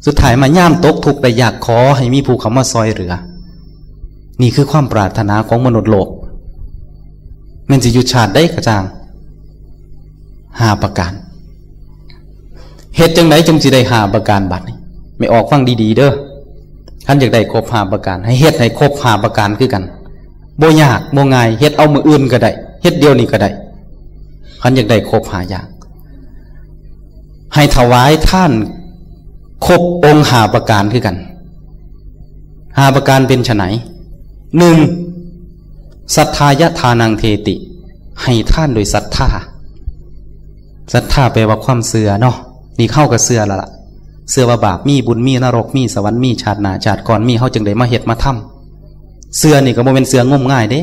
สุดท้ายมายามตกทุกข์ได้ยาก ขอให้มีผู้เข้ามาซอยเหลือ นี่คือความปรารถนาของมนุษย์โลก แม่นสิอยู่ชาติใดก็ช่าง ห้าประการ เฮ็ดจั่งใดจึงสิได้ห้าประการบัดนี้ แม่ออกฟังดีๆเด้อ คันอยากได้ครบห้าประการ ให้เฮ็ดให้ครบห้าประการคือกัน บ่ยากบ่ง่าย เฮ็ดเอามื้ออื่นก็ได้ เฮ็ดเดี๋ยวนี้ก็ได้ คันอยากได้ครบห้าอย่าง ให้ถวายทานครบองค์ห้าประการคือกัน ห้าประการเป็นไฉน หนึ่ง ศรัทธายะทานังเทติ ให้ทานโดยศรัทธา ศรัทธาแปลว่าความเชื่อเนาะ นี่เฮาก็เชื่อแล้วล่ะ เชื่อว่าบาปมี บุญมี นรกมี สวรรค์มี ชาติหน้าชาติก่อนมี เฮาจึงได้มาเฮ็ดมาทำ เชื่อนี่ก็บ่แม่นเชื่องมงายเด้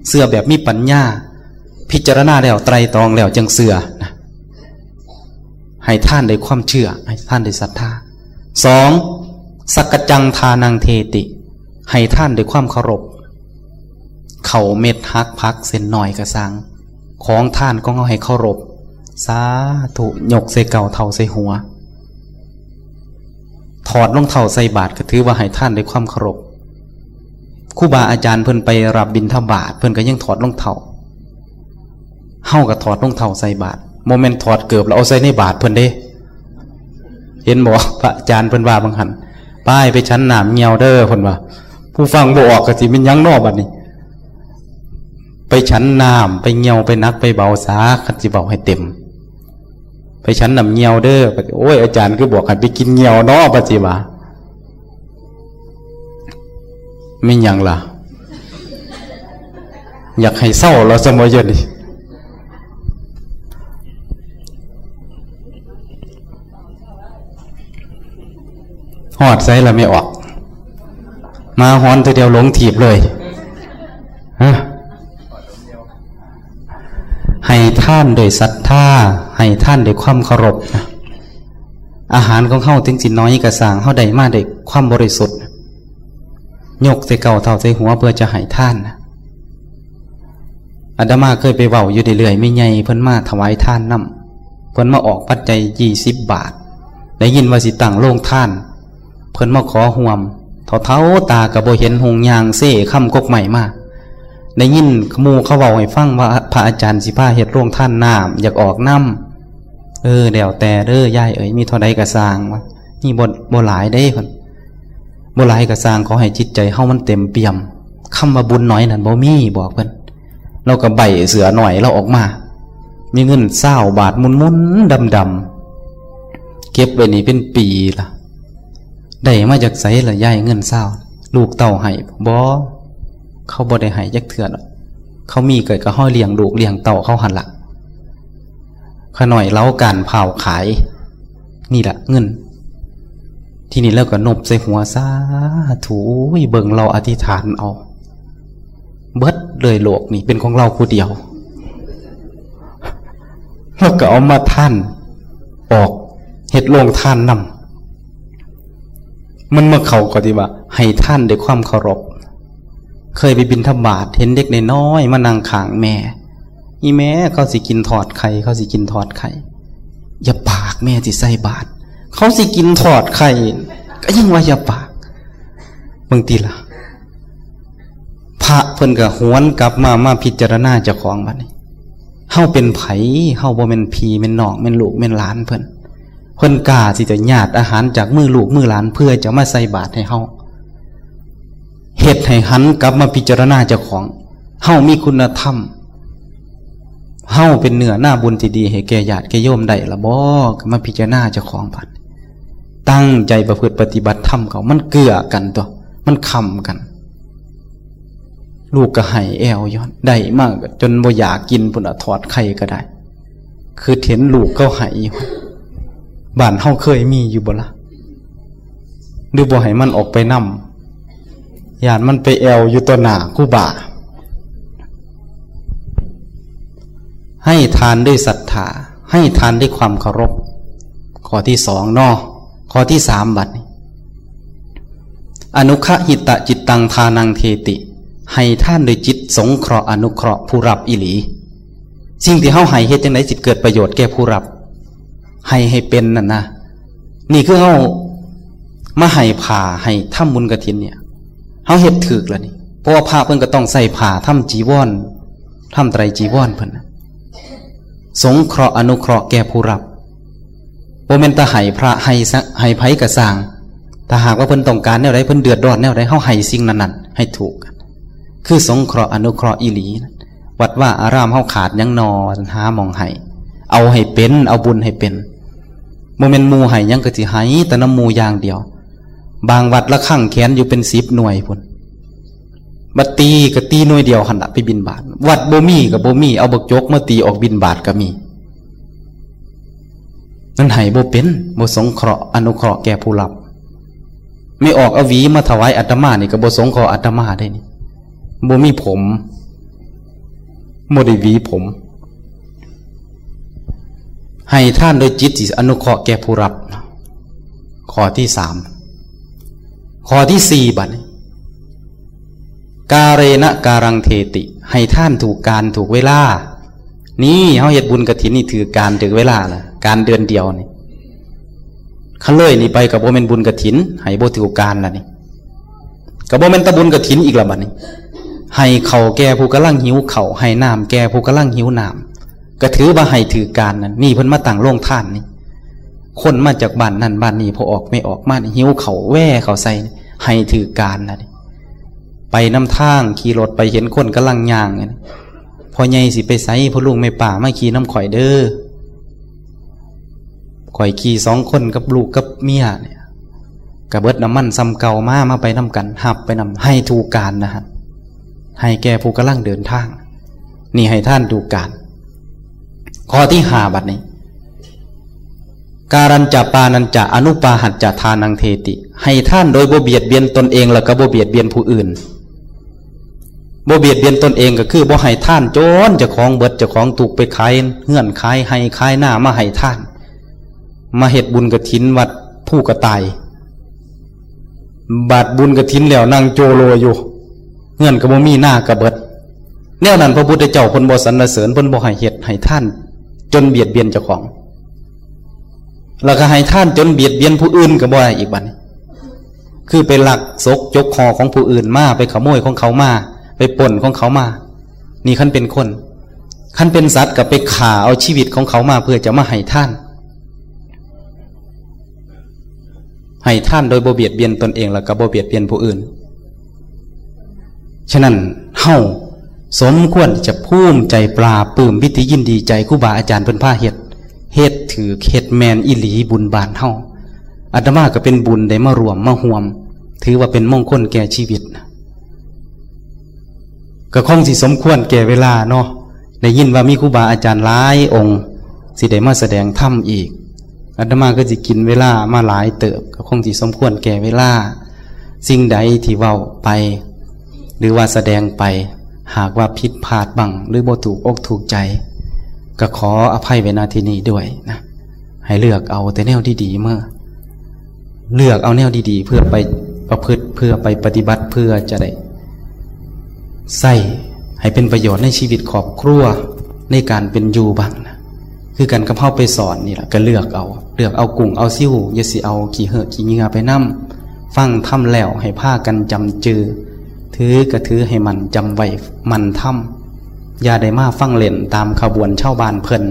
เชื่อแบบมีปัญญา พิจารณาแล้วไตร่ตรองแล้วจึงเชื่อนะ ให้ทานด้วยความเชื่อ ให้ทานด้วยศรัทธา สอง สักกัจจังทานังเทติ ให้ทานด้วยความเคารพ ข้าวเม็ดหักผักเส้นน้อยก็ซ่าง ของทานของเฮาให้เคารพ สาธุ ยกใส่เก้าเท้าใส่หัว ถอดรองเท้าใส่บาตรก็ถือว่าให้ทานด้วยความเคารพ ครูบาอาจารย์เพิ่นไปรับบิณฑบาต เพิ่นก็ยังถอดรองเท้า เฮาก็ถอดรองเท้าใส่บาตร บ่แม่นถอดเกิบแล้วเอาใส่ในบาตรเพิ่นเด้ เห็นบ่ พระอาจารย์เพิ่นว่าบางหั่น ไป ไปฉันน้ำเหี่ยวเด้อ เพิ่นว่า ผู้ฟังบ่ออกก็สิแม่นหยังน้อบัดนี้ ไปฉันน้ำ ไปเหี่ยว ไปหนัก ไปเบาซา คันสิเว้าให้เต็ม ไปฉันน้ำเหี่ยวเด้อ โอ้ย อาจารย์คือบอกให้ไปกินเหี่ยวเนาะ บัดสิว่า แม่นหยังล่ะ อยากให้เซาแล้วซะบ่เดี๋ยวนี้ ฮอดไสล่ะแม่ออก มาฮ้อนเทื่อเดียวหลงถีบเลย ฮะ ให้ทานด้วยศรัทธา ให้ทานด้วยความเคารพนะ อาหารของเฮาถึงสิน้อยก็ซ่าง เฮาได้มาด้วยความบริสุทธิ์ ยกใส่เก้าเท้าใส่หัวเพื่อจะให้ทานนะ อาตมาเคยไปเว้าอยู่เรื่อยๆ แม่ใหญ่เพิ่นมาถวายทานนำ เพิ่นมาออกปัจจัยยี่สิบบาท ได้ยินว่าสิตั้งโรงทาน เพิ่นมาขอร่วม เฒ่าๆ ตาก็บ่เห็นหุง ย่างเซค่ำกกไม้มา ได้ยินหมู่เขาเว้าให้ฟังว่าพระอาจารย์สิพาเฮ็ดโรงทานน้ำ อยากออกนำ เออ แล้วแต่เด้อยายเอ๋ย มีเท่าใดก็ซ่าง ว่า นี่บ่ บ่หลายเด้เพิ่น บ่หลายก็ซ่าง ขอให้จิตใจเฮามันเต็มเปี่ยม คำว่าบุญน้อยนั่นบ่มี บอกเพิ่น แล้วก็ใบเสื้อน้อยลาวออกมา มีเงินซาวบาทหมุนๆ ดำๆ เก็บไว้นี่เป็นปีละ ได้มาจากไสล่ะยายเงินซาว ลูกเต้าให้บ่ เขาบ่ได้ให้จักเทื่อดอก เขามีก็ ก็เฮาเลี้ยงลูกเลี้ยงเต้าเขาหั่นล่ะ ข้าน้อยเล้าการพร้าวขาย นี่ล่ะเงิน ทีนี้ลาวก็นบใส่หัว สาธุ โอ้ย เบิ่งลาวอธิษฐานเอา เบิดเลยโลกนี่เป็นของลาวผู้เดียว ลาวก็เอามาทานออก เฮ็ดโรงทานนำ มันมาเข้าข้อที่ว่า ให้ทานด้วยความเคารพ เคยไปบิณฑบาต เห็นเด็กน้อยๆ มานั่งข้างแม่ อีแม่ เขาสิกินทอดไข่ เขาสิกินทอดไข่ อย่าปาก แม่สิใส่บาตร เขาสิกินทอดไข่ ก็ยังว่าอย่าปาก เบิ่งติล่ะ พระเพิ่นก็หวนกลับมา มาพิจารณาเจ้าของบัดนี้ เฮาเป็นไผ เฮาบ่แม่นพี่แม่นน้อง แม่นลูกแม่นหลานเพิ่น เพิ่นกล้าที่จะญาติอาหารจากมือลูกมือหลาน เพื่อจะมาใส่บาตรให้เฮา เฮ็ดให้หันกลับมาพิจารณาเจ้าของ เฮามีคุณธรรม เฮาเป็นเนื้อนาบุญที่ดีให้แก่ญาติแก่โยมได้ละบ่ ก็มาพิจารณาเจ้าของบัด ตั้งใจประพฤติปฏิบัติธรรมเข้า มันเกื้อกันตั๊ว มันค้ำกัน ลูกก็ให้แอ่วอยู่ ได้มาก็จนบ่อยากกินพุ้นน่ะ ทอดไข่ก็ได้ คือเห็นลูกเขาให้อยู่ บ้านเฮาเคยมีอยู่บ่ล่ะ หรือบ่ให้มันออกไปนำ ย้านมันไปแอ่วอยู่ต่อหน้าครูบา ให้ทานด้วยศรัทธา ให้ทานด้วยความเคารพ ข้อที่สองเนาะ ข้อที่สามบัดนี้ อนุเคหิตะจิตตังทานังเทติ ให้ทานด้วยจิตสงเคราะห์อนุเคราะห์ผู้รับอีหลี สิ่งที่เฮาให้เฮ็ดจั่งใดสิเกิดประโยชน์แก่ผู้รับ ให้ ให้เป็นนั่นนะ นี่คือเฮามาให้ผ้า ให้ทำบุญกฐินเนี่ย เฮาเฮ็ดถูกแล้วนี่ เพราะว่าพระเพิ่นก็ต้องใส่ผ้าทำจีวร ทำไตรจีวรเพิ่นน่ะ สงเคราะห์อนุเคราะห์แก่ผู้รับ บ่แม่นแต่ให้พระ ให้ซะ ให้ไผก็ซ่าง ถ้าหากว่าเพิ่นต้องการแนวใด เพิ่นเดือดร้อนแนวใด เฮาให้สิ่งนั้นๆ ให้ถูก คือสงเคราะห์อนุเคราะห์อีหลีนะ วัดวาอารามเฮาขาดหยังนอ หาหม่องให้ เอาให้เป็น เอาบุญให้เป็น บ่แม่นหมู่ให้หยังก็สิให้แต่นำหมู่อย่างเดียว บางวัดระฆังแขวนอยู่เป็นสิบหน่วยพุ้น บัดตีก็ตีหน่วยเดียวหั่นล่ะไปบิณฑบาต วัดบ่มีก็บ่มี เอาบักจกมาตีออกบิณฑบาตก็มี นั่นให้บ่เป็น บ่สงเคราะห์อนุเคราะห์แก่ผู้รับ ไม่ออกเอาหวีมาถวายอาตมานี่ก็บ่สงเคราะห์อาตมาได้นี่ บ่มีผม บ่ได้หวีผม ให้ทานโดยจิตที่อนุเคราะห์แก่ผู้รับ ข้อที่สาม ข้อที่สี่บัดนี้ กาเรนะการังเทติ ให้ทานถูกการถูกเวลา นี่เฮาเฮ็ดบุญกฐินนี่ถือการถือเวลาล่ะ การเดือนเดียวนี่ คันเลยนี่ไปก็บ่แม่นบุญกฐิน ให้บ่ถือการล่ะนี่ ก็บ่แม่นแต่บุญกฐินอีกละบัดนี้ ให้ข้าวแก่ผู้กำลังหิวข้าว ให้น้ำแก่ผู้กำลังหิวน้ำ ก็ถือว่าให้ถือการนั่น นี่เพิ่นมาตั้งโรงทานนี่ คนมาจากบ้านนั่นบ้านนี้ พอออกไม่ออกมานี่ หิวข้าวแว่ข้าวใส่นี่ ให้ถือการล่ะนี่ ไปนำทาง ขี่รถไปเห็นคนกำลังย่างนี่ พ่อใหญ่สิไปไส พ่อลุงแม่ป้ามาขี่นำข่อยเด้อ ข่อยขี่สองคนกับลูกกับเมียเนี่ย กะเบิดน้ำมันส่ำเก่ามา มาไปนำกัน หับไปนำ ให้ถูกการนะฮะ ให้แก่ผู้กำลังเดินทาง นี่ให้ทานถูกการ ข้อที่ห้าบัดนี้ การัญจะปานัญจะอนุปาหัจจะทานังเทติ ให้ทานโดยบ่เบียดเบียนตนเอง แล้วก็บ่เบียดเบียนผู้อื่น บ่เบียดเบียนตนเองก็คือบ่ให้ทานจนเจ้าของเบิด เจ้าของทุกข์ไปขายเฮือนขายไร่ขายนามาให้ทาน มาเฮ็ดบุญกฐินวัดภูกระต่าย บาดบุญกฐินแล้วนั่งโจโลอยู่ เฮือนก็บ่มี นาก็เบิด แนวนั้นพระพุทธเจ้าเพิ่นบ่สรรเสริญ เพิ่นบ่ให้เฮ็ดให้ทานจนเบียดเบียนเจ้าของ แล้วก็ให้ทานจนเบียดเบียนผู้อื่นก็บ่ได้อีกบัดนี้ คือไปลักซกจกห่อของผู้อื่นมา ไปขโมยของเขามา ไปปล้นของเขามา นี่คันเป็นคน คันเป็นสัตว์ก็ไปฆ่าเอาชีวิตของเขามาเพื่อจะมาให้ทาน ให้ทานโดยบ่เบียดเบียนตนเอง แล้วก็บ่เบียดเบียนผู้อื่น ฉะนั้นเฮาสมควรจะภูมิใจปลาบปลื้มปิติยินดีใจครูบาอาจารย์เพิ่นพาเฮ็ด เฮ็ดถืกเฮ็ดแม่นอีหลีบุญบ้านเฮา อาตมาก็เป็นบุญได้มาร่วมมาห่วม ถือว่าเป็นมงคลแก่ชีวิตนะ ก็คงสิสมควรแก่เวลาเนาะ ได้ยินว่ามีครูบาอาจารย์หลายองค์สิได้มาแสดงธรรมอีก อาตมาก็สิกินเวลามาหลายเติบ ก็คงสิสมควรแก่เวลา สิ่งใดที่เว้าไป หรือว่าแสดงไป หากว่าผิดพลาดบ้าง หรือบ่ถูกอกถูกใจ ก็ขออภัยไว้ณที่นี้ด้วยนะ ให้เลือกเอาแต่แนวดีๆมา เลือกเอาแนวดีๆ เพื่อไปประพฤติ เพื่อไปปฏิบัติ เพื่อจะได้ใช้ให้เป็นประโยชน์ในชีวิตครอบครัว ในการเป็นอยู่บ้างนะ คือกันกับเฮาไปสอนนี่ล่ะ ก็เลือกเอา เลือกเอากุ้งเอาซิว อย่าสิเอาขี้เหือขี้เหงื่อไปนำ ฟังธรรมแล้วให้พากันจำจือ ถือก็ถือให้มั่น จำไว้มั่นธรรม อย่าได้มาฟังเล่นตามขบวนชาวบ้านเพิ่น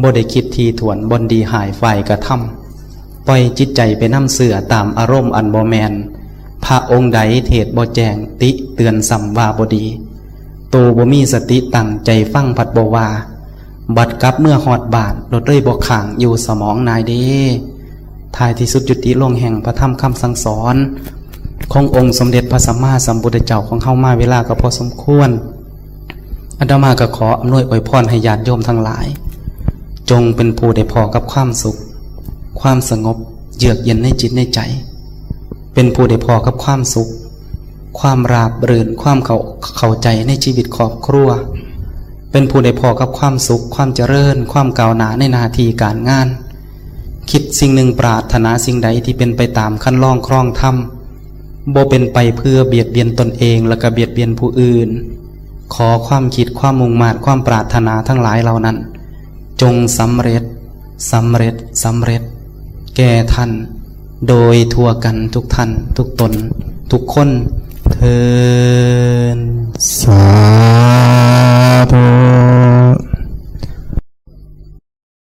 บ่ได้คิดถี่ถ้วน บ่อนดีหายฝ่ายกระทำ ปล่อยจิตใจไปนำเชื่อตามอารมณ์อันบ่แม่น พระองค์ใดเทศน์บ่แจ้ง ติเตือนซ้ำว่าบ่ดี โตบ่มีสติตั้งใจฟังผัดบ่ว่า บัดกลับเมือฮอดบ้าน โลดเลยบ่ค้างอยู่สมองนายเด้ ท้ายที่สุดยุติลงแห่งพระธรรมคำสั่งสอน ขององค์สมเด็จพระสัมมาสัมพุทธเจ้าของเฮามาเวลาก็พอสมควร อาตมาก็ขออำนวยอวยพรให้ญาติโยมทั้งหลาย จงเป็นผู้ได้พ้อกับความสุข ความสงบ เยือกเย็นในจิตในใจ เป็นผู้ได้พ้อกับความสุข ความราบรื่น ความเข้า เข้าใจในชีวิตครอบครัว เป็นผู้ได้พ้อกับความสุข ความเจริญ ความก้าวหน้าในหน้าที่การงาน คิดสิ่งหนึ่งปรารถนาสิ่งใดที่เป็นไปตามคันลองครองธรรม บ่เป็นไปเพื่อเบียดเบียนตนเอง และก็เบียดเบียนผู้อื่น ขอความคิดความมุ่งมาดความปรารถนาทั้งหลายเหล่านั้น จงสำเร็จ สำเร็จ สำเร็จ แก่ท่าน โดยทั่วกันทุกท่าน ทุกตน ทุกคน เทอญ สาธุ